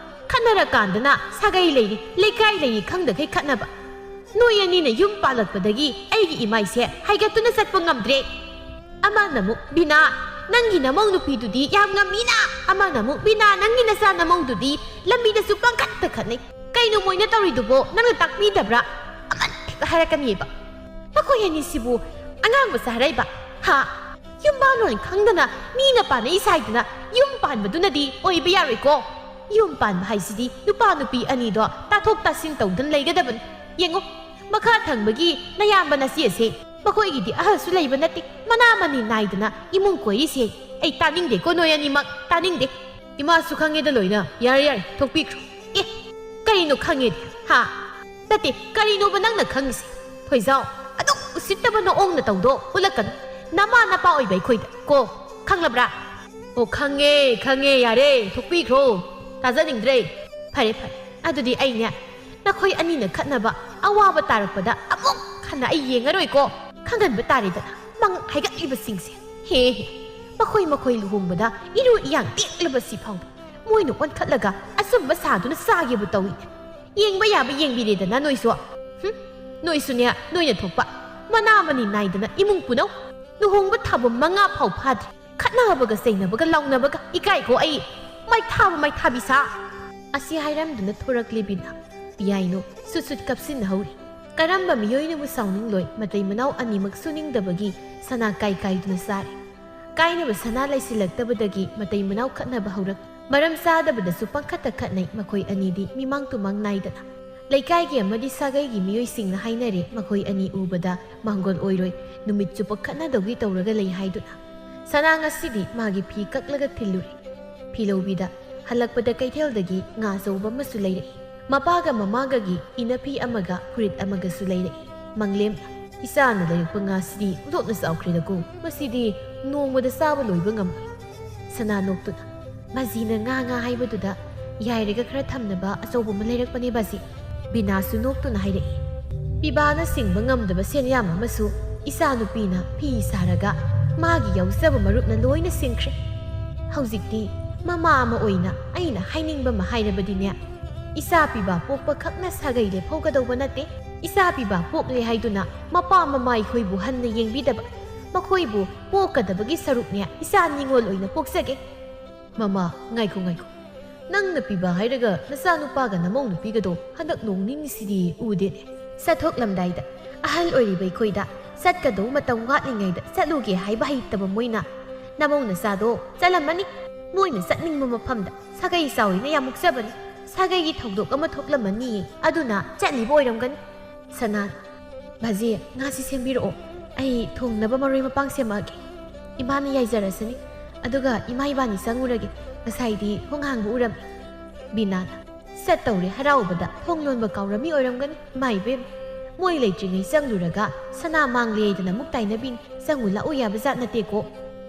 ꯈꯠꯅꯔꯀꯥꯟꯗꯅ ꯁꯥꯒꯩ ꯂꯩꯔꯤ, ꯂꯩꯀꯥꯏ ꯂꯩꯔꯤ ꯈꯪꯗꯈꯩ ꯈꯠꯅꯕ꯫ ꯅꯣꯏ ꯑꯅꯤꯅ ꯌꯨꯝ ꯄꯥꯜꯂꯛꯄꯗꯒꯤ ꯑꯩꯒꯤ ꯏꯃꯥꯏꯁꯦ ꯍꯥꯏꯒꯠꯇꯨꯅ ꯆꯠꯄ ꯉꯝꯗ꯭ꯔꯦ꯫ ꯑꯃꯅ ꯑꯃꯨꯛ, 'ꯕꯤꯅꯥ, ꯅꯪꯒꯤ ꯅꯃꯧ ꯅꯨꯄꯤꯗꯨꯗꯤ ꯌꯥꯝ ꯉꯝꯃꯤꯅ!' ꯑꯃꯅ ꯑꯃꯨꯛ, 'ꯕꯤꯅꯥ, ꯅꯪꯒꯤ ꯅꯆꯥ ꯅꯃꯧꯗꯨꯗꯤ ꯂꯝꯕꯤꯗꯁꯨ ꯄꯪꯈꯠꯇ ꯈꯠꯅꯩ꯫ ꯀꯩꯅꯣ ꯃꯣꯏꯅ ꯇꯧꯔꯤꯗꯨꯕꯣ? ꯅꯪꯅ ꯇꯥꯛꯄꯤꯗꯕ꯭ꯔꯥ?' ꯑꯃꯅ ꯍꯦꯛꯇ ꯍꯥꯏꯔꯛꯀꯅꯤꯕ꯫ ꯃꯈꯣꯏ ꯑꯅꯤꯁꯤꯕꯨ ꯑꯉꯥꯡ ꯃꯆꯥ ꯍꯥꯏꯔꯛꯏꯕ꯫ ꯍꯥ? ꯌꯨꯝ ꯄꯥꯜꯂꯣꯏ ꯈꯪꯗꯅ ꯃꯤꯅ ꯄꯥꯟꯅꯩ ꯁꯥꯏꯗꯅ ꯌꯨꯝ ꯄꯥꯟꯕꯗꯨꯅꯗꯤ ꯑꯣꯏꯕ ꯌꯥꯔꯣꯏꯀꯣ꯫ ꯌꯨꯝ ꯄꯥꯟꯕ ꯍꯥꯏꯁꯤꯗꯤ ꯅꯨꯄꯥ ꯅꯨꯄꯤ ꯑꯅꯤꯗꯣ ꯇꯥꯊꯣꯛ ꯇꯥꯁꯤꯟ ꯇꯧꯗꯨꯅ ꯂꯩꯒꯗꯕꯅꯤ꯫ ꯌꯦꯡꯉꯣ, ꯃꯈꯥ ꯊꯪꯕꯒꯤ ꯅꯌꯥꯝꯕ ꯅꯆꯦꯁꯦ, ꯃꯈꯣꯏꯒꯤꯗꯤ ꯑꯍꯜꯁꯨ ꯂꯩꯕ ꯅꯠꯇꯦ, ꯃꯅꯥ ꯃꯅꯤ ꯅꯥꯏꯗꯅ ꯏꯃꯨꯡ ꯀꯣꯏꯔꯤꯁꯦ꯫ ꯑꯩ ꯇꯥꯅꯤꯡꯗꯦꯀꯣ, ꯅꯣꯏ ꯑꯅꯤꯃꯛ ꯇꯥꯅꯤꯡꯗꯦ꯫ ꯏꯃꯥꯁꯨ ꯈꯪꯉꯦꯗ ꯂꯣꯏꯅ꯫ ꯌꯥꯔꯦ, ꯌꯥꯔꯦ, ꯊꯣꯛꯄꯤꯈ꯭ꯔꯣ꯫ ꯑꯦ, ꯀꯔꯤꯅꯣ ꯈꯪꯉꯦꯗꯤ? ꯍꯥ? ꯅꯠꯇꯦ, ꯀꯔꯤꯅꯣꯕ ꯅꯪꯅ ꯈꯪꯉꯤꯁꯦ? ꯊꯣꯏꯖꯥꯎ, ꯑꯗꯨꯛ ꯎꯁꯤꯠꯇꯕ ꯅꯑꯣꯡ ꯅꯇꯧꯗꯣ ꯎꯠꯂꯛꯀꯅꯨ꯫ ꯅꯃꯥ ꯅꯄꯥ ꯑꯣꯏꯕ ꯑꯩꯈꯣꯏꯗ ꯀꯣ꯫ ꯈꯪꯂꯕ꯭ꯔꯥ? ꯑꯣ, ꯈꯪꯉꯦ, ꯈꯪꯉꯦ, ꯌꯥꯔꯦ, ꯊꯣꯛꯄꯤꯈ꯭ꯔꯣ꯫ ꯇꯥꯖꯅꯤꯡꯗ꯭ꯔꯦ꯫ ꯐꯔꯦ, ꯐꯔꯦ, ꯑꯗꯨꯗꯤ ꯑꯩꯅꯦ ꯅꯈꯣꯏ ꯑꯅꯤꯅ ꯈꯠꯅꯕ ꯑꯋꯥꯕ ꯇꯥꯔꯛꯄꯗ ꯑꯃꯨꯛ ꯍꯟꯅ ꯑꯩ ꯌꯦꯡꯉꯔꯣꯏꯀꯣ꯫ ꯈꯪꯍꯟꯕ ꯇꯥꯔꯦꯗꯅ, ꯃꯪ ꯍꯥꯏꯒꯠꯂꯤꯕꯁꯤꯡꯁꯦ꯫ ꯍꯦ ꯍꯦ, ꯃꯈꯣꯏ ꯃꯈꯣꯏ ꯂꯨꯍꯣꯡꯕꯗ ꯏꯔꯨ ꯏꯌꯥꯡ ꯇꯦꯛꯂꯕꯁꯤ ꯐꯥꯎꯕ ꯃꯣꯏꯅ ꯑꯣꯟꯈꯠꯂꯒ ꯑꯆꯨꯝꯕ ꯁꯥꯗꯨꯅ ꯆꯥꯒꯦꯕꯨ ꯇꯧꯏ꯫ ꯌꯦꯡꯕ ꯌꯥꯕ ꯌꯦꯡꯕꯤꯔꯦꯗꯅ ꯅꯣꯏꯁꯨ꯫ ꯍꯨꯝ? ꯅꯣꯏꯁꯨꯅꯦ, ꯅꯣꯏꯅ ꯊꯣꯛꯄ ꯃꯅꯥ ꯃꯅꯤ ꯅꯥꯏꯗꯅ ꯏꯃꯨꯡ ꯄꯨꯅꯧ꯫ ꯂꯨꯍꯣꯡꯕ ꯊꯥꯕ ꯃꯉꯥ ꯐꯥꯎ ꯐꯥꯗ꯭ꯔꯤ꯫ ꯈꯠꯅꯕꯒ ꯆꯩꯅꯕꯒ ꯂꯥꯎꯅꯕꯒ ꯏꯀꯥꯏꯈꯣ ꯑꯩ꯫ ꯃꯩꯊꯥꯕ ꯃꯩꯊꯥꯕꯤ ꯁꯥ꯫ ꯑꯁꯤ ꯍꯥꯏꯔꯝꯗꯨꯅ ꯊꯣꯔꯛꯂꯤ ꯕꯤꯅꯥ꯫ ꯄꯤꯌꯥꯏꯅꯨ ꯁꯨꯠ ꯁꯨꯠ ꯀꯞꯁꯤꯟꯅꯍꯧꯔꯤ꯫ ꯀꯔꯝꯕ ꯃꯤꯑꯣꯏꯅꯕꯨ ꯁꯥꯎꯅꯤꯡꯂꯣꯏ? ꯃꯇꯩ ꯃꯅꯥꯎ ꯑꯅꯤꯃꯛ ꯁꯨꯅꯤꯡꯗꯕꯒꯤ ꯁꯅꯥ ꯀꯥꯏ ꯀꯥꯏꯗꯨꯅ ꯆꯥꯔꯤ꯫ ꯀꯥꯏꯅꯕ ꯁꯅꯥ ꯂꯩꯁꯤꯜꯂꯛꯇꯕꯗꯒꯤ ꯃꯇꯩ ꯃꯅꯥꯎ ꯈꯠꯅꯕ ꯍꯧꯔꯛ꯫ ꯃꯔꯝ ꯆꯥꯗꯕꯗꯁꯨ ꯄꯪꯈꯠꯇ ꯈꯠꯅꯩ ꯃꯈꯣꯏ ꯑꯅꯤꯗꯤ ꯃꯤꯃꯥꯡ ꯇꯨꯃꯥꯡ ꯅꯥꯏꯗꯅ꯫ ꯂꯩꯀꯥꯏꯒꯤ ꯑꯃꯗꯤ ꯁꯥꯒꯩꯒꯤ ꯃꯤꯑꯣꯏꯁꯤꯡꯅ ꯍꯥꯏꯅꯔꯦ, ꯃꯈꯣꯏ ꯑꯅꯤ ꯎꯕꯗ ꯃꯥꯡꯒꯣꯜ ꯑꯣꯏꯔꯣꯏ, ꯅꯨꯃꯤꯠ ꯆꯨꯞꯄ ꯈꯠꯅꯗꯧꯒꯤ ꯇꯧꯔꯒ ꯂꯩ ꯍꯥꯏꯗꯨꯅ꯫ ꯁꯅꯥ ꯉꯁꯤꯗꯤ ꯃꯥꯒꯤ ꯐꯤ ꯀꯛꯂꯒ ꯊꯤꯜꯂꯨꯔꯦ꯫ ꯐꯤ ꯂꯧꯕꯤꯗ ꯍꯜꯂꯛꯄꯗ ꯀꯩꯊꯦꯜꯗꯒꯤ ꯉꯥ ꯑꯆꯧꯕ ꯑꯃꯁꯨ ꯂꯩꯔꯛꯏ꯫ ꯃꯄꯥꯒ ꯃꯃꯥꯒꯒꯤ ꯏꯅꯐꯤ ꯑꯃꯒ ꯐꯨꯔꯤꯠ ꯑꯃꯒꯁꯨ ꯂꯩꯔꯛꯏ꯫ ꯃꯪꯂꯦꯝ, ꯏꯆꯥꯅ ꯂꯩꯔꯛꯄ ꯉꯥꯁꯤꯗꯤ ꯑꯣꯟꯊꯣꯛꯅ ꯆꯥꯎꯈ꯭ꯔꯦꯗꯀꯣ, ꯃꯁꯤꯗꯤ ꯅꯣꯡꯃꯗ ꯆꯥꯕ ꯂꯣꯏꯕ ꯉꯝꯃꯣꯏ꯫ ꯁꯅꯥ ꯅꯣꯛꯇꯨꯅ, ꯃꯖꯤꯅ ꯉꯥ ꯉꯥ ꯍꯥꯏꯕꯗꯨꯗ ꯌꯥꯏꯔꯒ ꯈꯔ ꯊꯝꯅꯕ ꯑꯆꯧꯕ ꯑꯃ ꯂꯩꯔꯛꯄꯅꯦ ꯕꯥꯖꯤ꯫ ꯕꯤꯅꯥꯁꯨ ꯅꯣꯛꯇꯨꯅ ꯍꯥꯏꯔꯛꯏ꯫ ꯄꯤꯕꯥꯅ ꯁꯤꯡꯕ ꯉꯝꯗꯕ ꯁꯦꯟꯌꯥꯝ ꯑꯃꯁꯨ ꯏꯆꯥꯅꯨꯄꯤꯅ ꯐꯤ ꯁꯥꯔꯒ ꯃꯥꯒꯤ ꯌꯥꯎꯖꯕ ꯃꯔꯨꯞꯅ ꯂꯣꯏꯅ ꯁꯤꯡꯈ꯭ꯔꯦ꯫ ꯍꯧꯖꯤꯛꯇꯤ ꯃꯃꯥ ꯑꯃ ꯑꯣꯏꯅ ꯑꯩꯅ ꯍꯥꯏꯅꯤꯡꯕ ꯑꯃ ꯍꯥꯏꯔꯕꯗꯤꯅꯦ, ꯏꯆꯥ ꯄꯤꯕ ꯄꯣꯛꯄ ꯈꯛꯅ ꯁꯥꯒꯩ ꯂꯦꯞꯍꯧꯒꯗꯧꯕ ꯅꯠꯇꯦ꯫ ꯏꯆꯥ ꯄꯤꯕ ꯄꯣꯛꯂꯦ ꯍꯥꯏꯗꯨꯅ ꯃꯄꯥ ꯃꯃꯥ ꯑꯩꯈꯣꯏꯕꯨ ꯍꯟꯅ ꯌꯦꯡꯕꯤꯗꯕ, ꯃꯈꯣꯏꯕꯨ ꯄꯣꯛꯀꯗꯕꯒꯤ ꯁꯔꯨꯛꯅꯦ ꯏꯆꯥ ꯅꯤꯉꯣꯜ ꯑꯣꯏꯅ ꯄꯣꯛꯆꯒꯦ꯫ ꯃꯃꯥ, ꯉꯥꯏꯈꯣ, ꯉꯥꯏꯈꯣ꯫ ꯅꯪꯅ ꯄꯤꯕ ꯍꯥꯏꯔꯒ ꯅꯆꯥꯅꯨꯄꯥꯒ ꯅꯃꯧ ꯅꯨꯄꯤꯒꯗꯣ ꯍꯟꯗꯛ ꯅꯣꯡ ꯅꯤꯅꯤꯁꯤꯗꯤ ꯎꯗꯦꯅꯦ꯫ ꯆꯠꯊꯣꯛꯂꯝꯗꯥꯏꯗ ꯑꯍꯜ ꯑꯣꯏꯔꯤꯕ ꯑꯩꯈꯣꯏꯗ ꯆꯠꯀꯗꯧ ꯃꯇꯝ ꯋꯥꯠꯂꯤꯉꯩꯗ ꯆꯠꯂꯨꯒꯦ ꯍꯥꯏꯕ ꯍꯩꯇꯕ ꯃꯣꯏꯅ꯫ ꯅꯃꯧ ꯅꯆꯥꯗꯣ ꯆꯠꯂꯝꯃꯅꯤ꯫ ꯃꯣꯏꯅ ꯆꯠꯅꯤꯡꯕ ꯃꯐꯝꯗ꯫ ꯁꯥꯒꯩ ꯆꯥꯎꯔꯤꯅ ꯌꯥꯝ ꯃꯨꯛꯆꯕꯅꯤ꯫ ꯁꯥꯒꯩꯒꯤ ꯊꯧꯗꯣꯛ ꯑꯃ ꯊꯣꯛꯂꯝꯃꯅꯤ꯫ ꯑꯗꯨꯅ ꯆꯠꯂꯤꯕ ꯑꯣꯏꯔꯝꯒꯅꯤ꯫ ꯁꯅꯥ, ꯕꯥꯖꯤ, ꯉꯥꯁꯤ ꯁꯦꯝꯕꯤꯔꯛꯑꯣ꯫ ꯑꯩ ꯊꯣꯡꯅꯕ ꯃꯔꯣꯏ ꯃꯄꯥꯡ ꯁꯦꯝꯃꯛꯑꯒꯦ꯫ ꯏꯃꯥꯅ ꯌꯥꯏꯖꯔꯁꯅꯤ꯫ ꯑꯗꯨꯒ ꯏꯃꯥ ꯏꯕꯥꯅꯤ ꯆꯪꯉꯨꯔꯒꯦ꯫ ꯉꯁꯥꯏꯗꯤ ꯊꯣꯡ ꯍꯥꯡꯕ ꯎꯔꯝꯃꯤ꯫ ꯕꯤꯅꯥꯅ, ꯆꯠꯇꯧꯔꯦ ꯍꯔꯥꯎꯕꯗ ꯊꯣꯡ ꯂꯣꯟꯕ ꯀꯥꯎꯔꯝꯃꯤ ꯑꯣꯏꯔꯝꯒꯅꯤ꯫ ꯏꯃꯥ ꯏꯕꯦꯝ, ꯃꯣꯏ ꯂꯩꯇ꯭ꯔꯤꯉꯩ ꯆꯪꯂꯨꯔꯒ ꯁꯅꯥ ꯃꯥꯡꯂꯦꯗꯅ ꯃꯨꯛ ꯇꯥꯏꯅꯕꯤꯅꯤ꯫ ꯆꯪꯉꯨ ꯂꯥꯛꯎ ꯌꯥꯕ ꯖꯥꯠ ꯅꯠꯇꯦꯀꯣ꯫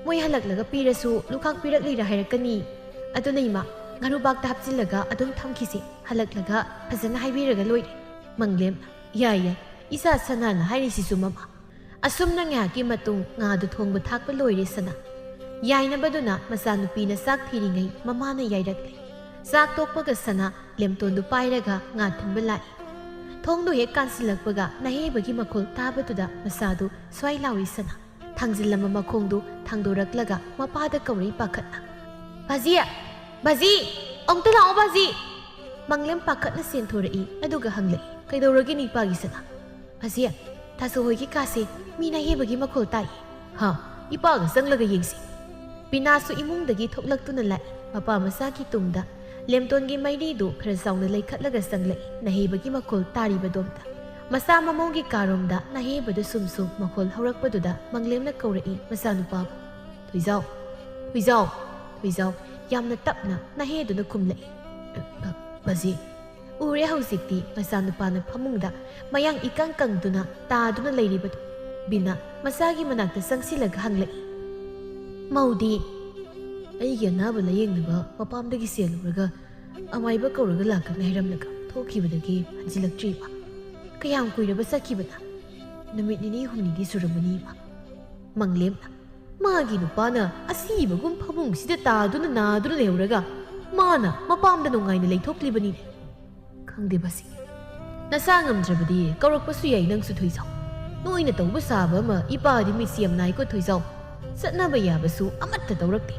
ꯃꯣꯏ ꯍꯜꯂꯛꯂꯒ ꯄꯤꯔꯁꯨ ꯂꯨꯈꯥꯛ ꯄꯤꯔꯛꯂꯤꯔ ꯍꯥꯏꯔꯛꯀꯅꯤ꯫ ꯑꯗꯨꯅ ꯏꯃꯥ, ꯉꯥꯔꯨꯕꯥꯛꯇ ꯍꯥꯞꯆꯤꯜꯂꯒ ꯑꯗꯨꯝ ꯊꯝꯈꯤꯁꯦ꯫ ꯍꯜꯂꯛꯂꯒ ꯐꯖꯅ ꯍꯥꯏꯕꯤꯔꯒ ꯂꯣꯏꯔꯦ꯫ ꯃꯪꯂꯦꯝ, ꯌꯥꯏ ꯌꯥꯏ, ꯏꯆꯥ ꯁꯅꯥꯅ ꯍꯥꯏꯔꯤꯁꯤꯁꯨ ꯃꯃꯥ꯫ ꯑꯁꯨꯝꯅ ꯉꯥꯏꯍꯥꯛꯀꯤ ꯃꯇꯨꯡ ꯉꯥꯗꯨ ꯊꯣꯡꯕ ꯊꯥꯛꯄ ꯂꯣꯏꯔꯦ ꯁꯅꯥ꯫ ꯌꯥꯏꯅꯕꯗꯨꯅ ꯃꯆꯥꯅꯨꯄꯤꯅ ꯆꯥꯛ ꯊꯤꯔꯤꯉꯩ ꯃꯃꯥꯅ ꯌꯥꯏꯔꯛꯂꯦ꯫ ꯆꯥꯛ ꯇꯣꯛꯄꯒ ꯁꯅꯥ ꯂꯦꯝꯇꯣꯟꯗꯨ ꯄꯥꯏꯔꯒ ꯉꯥ ꯊꯤꯟꯕ ꯂꯥꯛꯏ꯫ ꯊꯣꯡꯗꯨ ꯍꯦꯛ ꯀꯥꯟꯁꯤꯜꯂꯛꯄꯒ ꯅꯍꯦꯕꯒꯤ ꯃꯈꯣꯜ ꯇꯥꯕꯗꯨꯗ ꯃꯆꯥꯗꯨ ꯁ꯭ꯋꯥꯏ ꯂꯥꯎꯏ ꯁꯅꯥ꯫ ꯊꯥꯡꯖꯤꯜꯂꯝꯕ ꯃꯈꯣꯡꯗꯨ ꯊꯥꯡꯗꯣꯔꯛꯂꯒ ꯃꯄꯥꯗ ꯀꯧꯔꯛꯏ ꯄꯥꯈꯠꯅ꯫ "ꯕꯥꯖꯤ! ꯕꯥꯖꯤ! ꯑꯃꯨꯛꯇ ꯂꯥꯛꯑꯣ ꯕꯥꯖꯤ!" ꯃꯪꯂꯦꯝ ꯄꯥꯈꯠꯅ ꯆꯦꯟꯊꯣꯔꯛꯏ, ꯑꯗꯨꯒ ꯍꯪꯂꯛꯏ, "ꯀꯩꯗꯧꯔꯒꯦ ꯅꯤꯄꯥꯒꯤ ꯁꯅꯥ?" "ꯕꯥꯖꯤ, ꯇꯥꯆꯧ ꯍꯣꯏꯒꯤ ꯀꯥꯁꯦ ꯃꯤ ꯅꯍꯦꯕꯒꯤ ꯃꯈꯣꯜ ꯇꯥꯏ꯫" "ꯍꯥ? ꯏꯄꯥꯒ ꯆꯪꯂꯒ ꯌꯦꯡꯁꯤ꯫" ꯕꯤꯅꯥꯁꯨ ꯏꯃꯨꯡꯗꯒꯤ ꯊꯣꯛꯂꯛꯇꯨꯅ ꯂꯥꯛꯏ꯫ ꯃꯄꯥ ꯃꯆꯥꯒꯤ ꯇꯨꯡꯗ ꯂꯦꯝꯇꯣꯟꯒꯤ ꯃꯩꯔꯤꯗꯨ ꯈꯔ ꯆꯥꯎꯅ ꯂꯩꯈꯠꯂꯒ ꯆꯪꯂꯛꯏ ꯅꯍꯦꯕꯒꯤ ꯃꯈꯣꯜ ꯇꯥꯔꯤꯕꯗꯣꯝꯗ꯫ ꯃꯆꯥ ꯃꯃꯧꯒꯤ ꯀꯥꯔꯣꯝꯗ ꯅꯍꯦꯕꯗꯨ ꯁꯨꯝ ꯁꯨꯝ ꯃꯈꯣꯜ ꯍꯧꯔꯛꯄꯗꯨꯗ ꯃꯪꯂꯦꯝꯅ ꯀꯧꯔꯛꯏ ꯃꯆꯥꯅꯨꯄꯥꯕꯨ꯫ "ꯊꯣꯏꯖꯥꯎ! ꯊꯣꯏꯖꯥꯎ! ꯊꯣꯏꯖꯥꯎ!" ꯌꯥꯝꯅ ꯇꯞꯅ ꯅꯍꯦꯗꯨꯅ ꯈꯨꯝꯂꯛꯏ꯫ "ꯕ-, ꯕꯥꯖꯤ!" ꯎꯔꯦ ꯍꯧꯖꯤꯛꯇꯤ ꯃꯆꯥꯅꯨꯄꯥꯅ ꯐꯃꯨꯡꯗ ꯃꯌꯥꯡ ꯏꯀꯪ ꯀꯪꯗꯨꯅ ꯇꯥꯗꯨꯅ ꯂꯩꯔꯤꯕꯗꯨ꯫ ꯕꯤꯅꯥ ꯃꯆꯥꯒꯤ ꯃꯅꯥꯛꯇ ꯆꯪꯁꯤꯜꯂꯒ ꯍꯪꯂꯛꯏ꯫ "ꯃꯧꯗꯤ?" "ꯑꯩꯒꯤ ꯑꯅꯥꯕ ꯂꯥꯌꯦꯡꯅꯕ ꯃꯄꯥꯝꯗꯒꯤ ꯆꯦꯜꯂꯨꯔꯒ ꯑꯃꯥꯏꯕ ꯀꯧꯔꯒ ꯂꯥꯛꯀꯅꯤ ꯍꯥꯏꯔꯝꯂꯒ ꯊꯣꯛꯈꯤꯕꯗꯒꯤ ꯍꯟꯖꯤꯜꯂꯛꯇ꯭ꯔꯤꯕ꯫ ꯀꯌꯥꯝ ꯀꯨꯏꯔꯕ ꯆꯠꯈꯤꯕꯅ?" "ꯅꯨꯃꯤꯠ ꯅꯤꯅꯤ ꯍꯨꯝꯅꯤꯗꯤ ꯁꯨꯔꯝꯃꯅꯤ ꯏꯃꯥ꯫" ꯃꯪꯂꯦꯝꯅ, "ꯃꯥꯒꯤ ꯅꯨꯄꯥꯅ ꯑꯁꯤꯕꯒꯨꯝ ꯐꯃꯨꯡꯁꯤꯗ ꯇꯥꯗꯨꯅ ꯅꯥꯗꯨꯅ ꯂꯩꯍꯧꯔꯒ ꯃꯥꯅ ꯃꯄꯥꯝꯗ ꯅꯨꯡꯉꯥꯏꯅ ꯂꯩꯊꯣꯛꯂꯤꯕꯅꯤꯅꯦ꯫ ꯈꯪꯗꯦ ꯕꯥꯖꯤ꯫ ꯅꯁꯥ ꯉꯝꯗ꯭ꯔꯕꯗꯤ ꯀꯧꯔꯛꯄꯁꯨ ꯌꯥꯏ ꯅꯪꯁꯨ ꯊꯣꯏꯖꯥꯎ꯫ ꯅꯣꯏꯅ ꯇꯧꯕ ꯁꯥꯕ ꯑꯃ ꯏꯄꯥꯗꯤ ꯃꯤꯠꯁꯤ ꯌꯥꯝ ꯅꯥꯏꯀꯣ ꯊꯣꯏꯖꯥꯎ꯫ ꯆꯠꯅꯕ ꯌꯥꯕꯁꯨ ꯑꯃꯠꯇ ꯇꯧꯔꯛꯇꯦ꯫"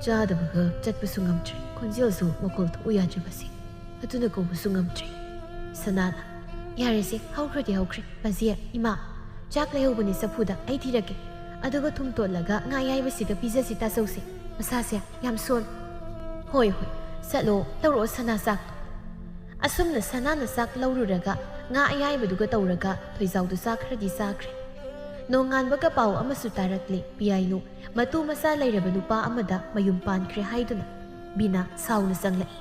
ꯆꯥꯗꯕꯒ ꯆꯠꯄꯁꯨ ꯉꯝꯗ꯭ꯔꯦ꯫ ꯈꯣꯟꯖꯦꯜꯁꯨ ꯃꯈꯣꯜ ꯊꯣꯛꯎ ꯌꯥꯗ꯭ꯔꯦ ꯕꯥꯖꯤ꯫ ꯑꯗꯨꯅ ꯀꯧꯕꯁꯨ ꯉꯝꯗ꯭ꯔꯦ꯫ ꯁꯅꯥꯅ, "ꯌꯥꯔꯦꯁꯦ, ꯍꯧꯈ꯭ꯔꯗꯤ ꯍꯧꯈ꯭ꯔꯦ꯫ ꯕꯥꯖꯤ, ꯏꯃꯥ, "ꯆꯥꯛ ꯂꯩꯍꯧꯕꯅꯤ ꯆꯐꯨꯗ, ꯑꯩ ꯊꯤꯔꯛꯀꯦ꯫ ꯑꯗꯨꯒ ꯊꯨꯝ ꯇꯣꯠꯂꯒ ꯉꯥ ꯑꯌꯥꯏꯕꯁꯤꯒ ꯄꯤꯖꯁꯤ ꯇꯥꯆꯧꯁꯦ꯫ ꯃꯁꯥꯁꯦ ꯌꯥꯝ ꯁꯣꯜꯂꯦ꯫" "ꯍꯣꯏ, ꯍꯣꯏ, ꯆꯠꯂꯣ, ꯂꯧꯔꯛꯑꯣ ꯁꯅꯥ ꯆꯥꯛꯇꯣ꯫" ꯑꯁꯨꯝꯅ ꯁꯅꯥꯅ ꯆꯥꯛ ꯂꯧꯔꯨꯔꯒ ꯉꯥ ꯑꯌꯥꯏꯕꯗꯨꯒ ꯇꯧꯔꯒ ꯊꯣꯏꯖꯥꯎꯗꯨ ꯆꯥꯛ ꯈꯔꯗꯤ ꯆꯥꯈ꯭ꯔꯦ꯫ ꯅꯣꯡꯉꯥꯟꯕꯒ ꯄꯥꯎ ꯑꯃꯁꯨ ꯇꯥꯔꯛꯂꯦ, ꯄꯤꯌꯥꯏꯅꯨ ꯃꯇꯨ ꯃꯆꯥ ꯂꯩꯔꯕ ꯅꯨꯄꯥ ꯑꯃꯗ ꯃꯌꯨꯝ ꯄꯥꯟꯈ꯭ꯔꯦ ꯍꯥꯏꯗꯨꯅ꯫ ꯕꯤꯅꯥ ꯁꯥꯎꯅ ꯆꯪꯂꯛꯏ꯫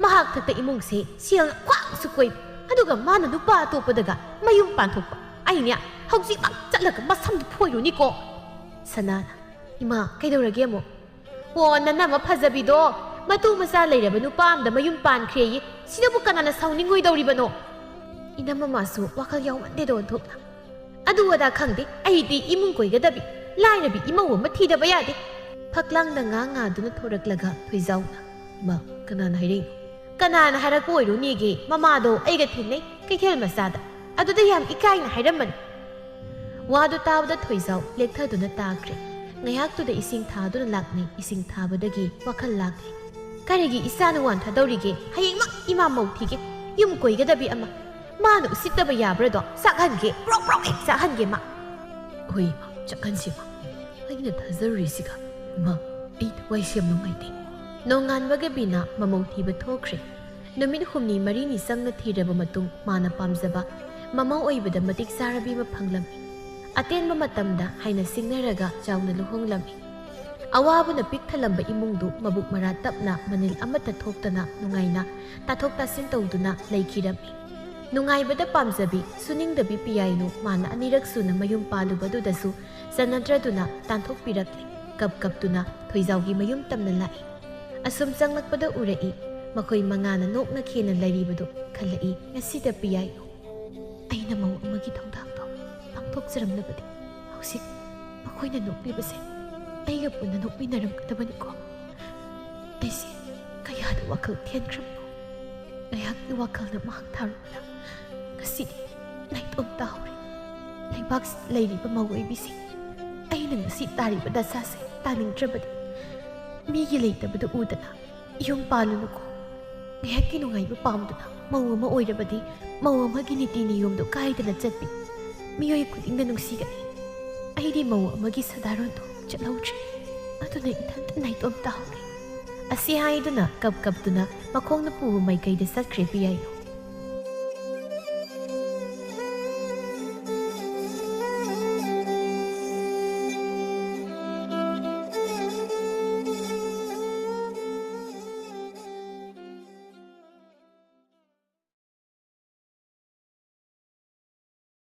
"ꯃꯍꯥꯛ ꯊꯛꯇ ꯏꯃꯨꯡꯁꯦ ꯁꯦꯜꯅ ꯈ꯭ꯋꯥꯡꯁꯨ ꯀꯣꯏꯕ, ꯑꯗꯨꯒ ꯃꯥꯅ ꯅꯨꯄꯥ ꯑꯇꯣꯞꯄꯗꯒ ꯃꯌꯨꯝ ꯄꯥꯟꯊꯣꯛꯄ꯫ ꯑꯩꯅꯦ ꯍꯧꯖꯤꯛꯃꯛ ꯆꯠꯂꯒ ꯃꯁꯝꯗꯨ ꯐꯣꯏꯔꯨꯅꯤꯀꯣ꯫" ꯁꯅꯥꯅ, "ꯏꯃꯥ, ꯀꯩꯗꯧꯔꯒꯦ ꯑꯃꯨꯛ?" "ꯑꯣ, ꯅꯅꯝꯃ ꯐꯖꯕꯤꯗꯣ ꯃꯇꯨ ꯃꯆꯥ ꯂꯩꯔꯕ ꯅꯨꯄꯥ ꯑꯃꯗ ꯃꯌꯨꯝ ꯄꯥꯟꯈ꯭ꯔꯦꯌꯦ꯫ ꯁꯤꯗꯕꯨ ꯀꯅꯥꯅ ꯁꯥꯎꯅꯤꯡꯉꯣꯏꯗꯧꯔꯤꯕꯅꯣ?" ꯏꯅꯝꯃ ꯃꯥꯁꯨ ꯋꯥꯈꯜ ꯌꯥꯎꯃꯟꯗꯦꯗ ꯑꯣꯟꯊꯣꯛꯅ꯫ "ꯑꯗꯨ ꯑꯗꯥ ꯈꯪꯗꯦ, ꯑꯩꯗꯤ ꯏꯃꯨꯡ ꯀꯣꯏꯒꯗꯕꯤ, ꯂꯥꯏꯔꯕꯤ ꯏꯃꯧ ꯑꯃ ꯊꯤꯗꯕ ꯌꯥꯗꯦ꯫" ꯐꯛꯂꯥꯡꯗ ꯉꯥ ꯉꯥꯗꯨꯅ ꯊꯣꯔꯛꯂꯒ ꯊꯣꯏꯖꯥꯎꯅ, "ꯏꯃꯥ, ꯀꯅꯥꯅ ꯍꯥꯏꯔꯛꯏꯅꯣ?" "ꯀꯅꯥꯅ ꯍꯥꯏꯔꯛꯄ ꯑꯣꯏꯔꯨꯅꯤꯒꯦ? ꯃꯃꯥꯗꯣ ꯑꯩꯒ ꯊꯦꯡꯅꯩ ꯀꯩꯊꯦꯜ ꯃꯆꯥꯗ, ꯑꯗꯨꯗ ꯌꯥꯝ ꯏꯀꯥꯏꯅ ꯍꯥꯏꯔꯝꯕꯅꯤ꯫" ꯋꯥꯗꯨ ꯇꯥꯕꯗ ꯊꯣꯏꯖꯥꯎ ꯂꯦꯛꯊꯗꯨꯅ ꯇꯥꯈ꯭ꯔꯦ꯫ ꯉꯥꯏꯍꯥꯛꯇꯨꯗ ꯏꯁꯤꯡ ꯊꯥꯗꯨꯅ ꯂꯥꯛꯅꯩ꯫ ꯏꯁꯤꯡ ꯊꯥꯕꯗꯒꯤ ꯋꯥꯈꯜ ꯂꯥꯛꯂꯦ꯫ "ꯀꯔꯤꯒꯤ ꯏꯆꯥꯅ ꯋꯥꯟꯊꯗꯧꯔꯤꯒꯦ? ꯍꯌꯦꯡꯃꯛ ꯏꯃꯥ ꯃꯧ ꯊꯤꯒꯦ, ꯌꯨꯝ ꯀꯣꯏꯒꯗꯕꯤ ꯑꯃ꯫ ꯃꯥꯅ ꯎꯁꯤꯠꯇꯕ ꯌꯥꯕ꯭ꯔꯗꯣ? ꯆꯥꯛꯍꯟꯒꯦ, ꯄ꯭ꯔꯣꯛ ꯄ꯭ꯔꯣꯛ ꯍꯦꯛ ꯆꯥꯛꯍꯟꯒꯦ ꯃꯥ꯫" "ꯍꯣꯏ, ꯏꯃꯥ, ꯆꯥꯛꯍꯟꯁꯤ, ꯏꯃꯥ꯫ ꯑꯩꯅ ꯊꯥꯖꯔꯨꯔꯤꯁꯤꯒ, ꯏꯃꯥ, ꯑꯩ ꯊꯋꯥꯏꯁꯦ ꯌꯥꯝ ꯅꯨꯡꯉꯥꯏꯇꯦ꯫" ꯅꯣꯡꯉꯥꯟꯕꯒ ꯕꯤꯅꯥ ꯃꯃꯧ ꯊꯤꯕ ꯊꯣꯛꯈ꯭ꯔꯦ꯫ ꯅꯨꯃꯤꯠ ꯍꯨꯝꯅꯤ ꯃꯔꯤꯅꯤ ꯆꯪꯅ ꯊꯤꯔꯕ ꯃꯇꯨꯡ ꯃꯥꯅ ꯄꯥꯝꯖꯕ ꯃꯃꯧ ꯑꯣꯏꯕꯗ ꯃꯇꯤꯛ ꯆꯥꯔꯕꯤ ꯑꯃ ꯐꯪꯂꯝꯃꯤ꯫ ꯑꯇꯦꯟꯕ ꯃꯇꯝꯗ ꯍꯥꯏꯅ ꯁꯤꯡꯅꯔꯒ ꯆꯥꯎꯅ ꯂꯨꯍꯣꯡꯂꯝꯃꯤ꯫ ꯑꯋꯥꯕꯅ ꯄꯤꯛ ꯊꯜꯂꯝꯕ ꯏꯃꯨꯡꯗꯨ ꯃꯕꯨꯛ ꯃꯔꯥ ꯇꯞꯅ ꯃꯅꯤꯜ ꯑꯃꯠꯇ ꯊꯣꯛꯇꯅ ꯅꯨꯡꯉꯥꯏꯅ ꯇꯥꯊꯣꯛ ꯇꯥꯁꯤꯟ ꯇꯧꯗꯨꯅ ꯂꯩꯈꯤꯔꯝꯃꯤ꯫ ꯅꯨꯡꯉꯥꯏꯕꯗ ꯄꯥꯝꯖꯕꯤ ꯁꯨꯅꯤꯡꯗꯕꯤ ꯄꯤꯌꯥꯏꯅꯨ ꯃꯥꯅ ꯑꯅꯤꯔꯛ ꯁꯨꯅ ꯃꯌꯨꯝ ꯄꯥꯜꯂꯨꯕꯗꯨꯗꯁꯨ ꯆꯟꯅꯗ꯭ꯔꯗꯨꯅ ꯇꯥꯟꯊꯣꯛꯄꯤꯔꯛꯂꯦ꯫ ꯀꯞ ꯀꯞꯇꯨꯅ ꯊꯣꯏꯖꯥꯎꯒꯤ ꯃꯌꯨꯝ ꯇꯝꯅ ꯂꯥꯛꯏ꯫ ꯑꯁꯨꯝ ꯆꯪꯂꯛꯄꯗ ꯎꯔꯛꯏ, ꯃꯈꯣꯏ ꯃꯉꯥꯅ ꯅꯣꯛꯅ ꯈꯦꯅ ꯂꯩꯔꯤꯕꯗꯨ ꯈꯜꯂꯛꯏ꯫ ꯉꯁꯤꯗ ꯄꯤꯌꯥꯏꯅꯨ ꯑꯩꯅ ꯃꯧ ꯑꯃꯒꯤ ꯊꯧꯗꯥꯡꯗꯣ ꯄꯥꯡꯊꯣꯛꯆꯔꯝꯂꯕꯗꯤ ꯍꯧꯖꯤꯛ ꯃꯈꯣꯏꯅ ꯅꯣꯛꯂꯤꯕꯁꯦ ꯑꯩꯒ ꯄꯨꯟꯅ ꯅꯣꯛꯃꯤꯟꯅꯔꯝꯒꯗꯕꯅꯤꯀꯣ꯫ ꯑꯩꯁꯦ ꯀꯌꯥꯗ ꯋꯥꯈꯜ ꯊꯦꯟꯈ꯭ꯔꯕꯅꯣ꯫ ꯉꯥꯏꯍꯥꯛꯀꯤ ꯋꯥꯈꯜꯅ ꯃꯍꯥꯛ ꯊꯥꯔꯨꯕꯗ ꯉꯁꯤꯗꯤ ꯅꯥꯏꯇꯣꯝ ꯇꯥꯍꯧꯔꯦ꯫ ꯂꯩꯕꯥꯛꯁꯤꯗ ꯂꯩꯔꯤꯕ ꯃꯧ ꯑꯣꯏꯕꯤꯁꯤꯡ, ꯑꯩꯅ ꯉꯁꯤ ꯇꯥꯔꯤꯕ ꯗꯁꯥꯁꯦ ꯇꯥꯅꯤꯡꯗ꯭ꯔꯕꯗꯤ ꯃꯤꯒꯤ ꯂꯩꯇꯕꯗꯨ ꯎꯗꯅ ꯌꯨꯝ ꯄꯥꯜꯂꯨꯅꯨꯀꯣ꯫ ꯉꯥꯏꯍꯥꯛꯀꯤ ꯅꯨꯡꯉꯥꯏꯕ ꯄꯥꯝꯗꯨꯅ ꯃꯧ ꯑꯃ ꯑꯣꯏꯔꯕꯗꯤ ꯃꯧ ꯑꯃꯒꯤ ꯅꯤꯇꯤ ꯅꯤꯌꯣꯝꯗꯨ ꯀꯥꯏꯗꯅ ꯆꯠꯄꯤ꯫ ꯃꯤꯑꯣꯏ ꯈꯨꯗꯤꯡꯅ ꯅꯨꯡꯁꯤꯒꯅꯤ꯫ ꯑꯩꯗꯤ ꯃꯧ ꯑꯃꯒꯤ ꯁꯥꯗꯥꯔꯣꯟꯗꯣ ꯆꯠꯍꯧꯗ꯭ꯔꯦ꯫ ꯑꯗꯨꯅ ꯏꯊꯟꯇ ꯅꯥꯏꯇꯣꯝ ꯇꯥꯍꯧꯔꯦ꯫ ꯑꯁꯤ ꯍꯥꯏꯗꯨꯅ ꯀꯞ ꯀꯞꯇꯨꯅ ꯃꯈꯣꯡꯅ ꯄꯨꯕ ꯃꯥꯏꯀꯩꯗ ꯆꯠꯈ꯭ꯔꯦ ꯄꯤꯌꯥꯏꯅꯨ꯫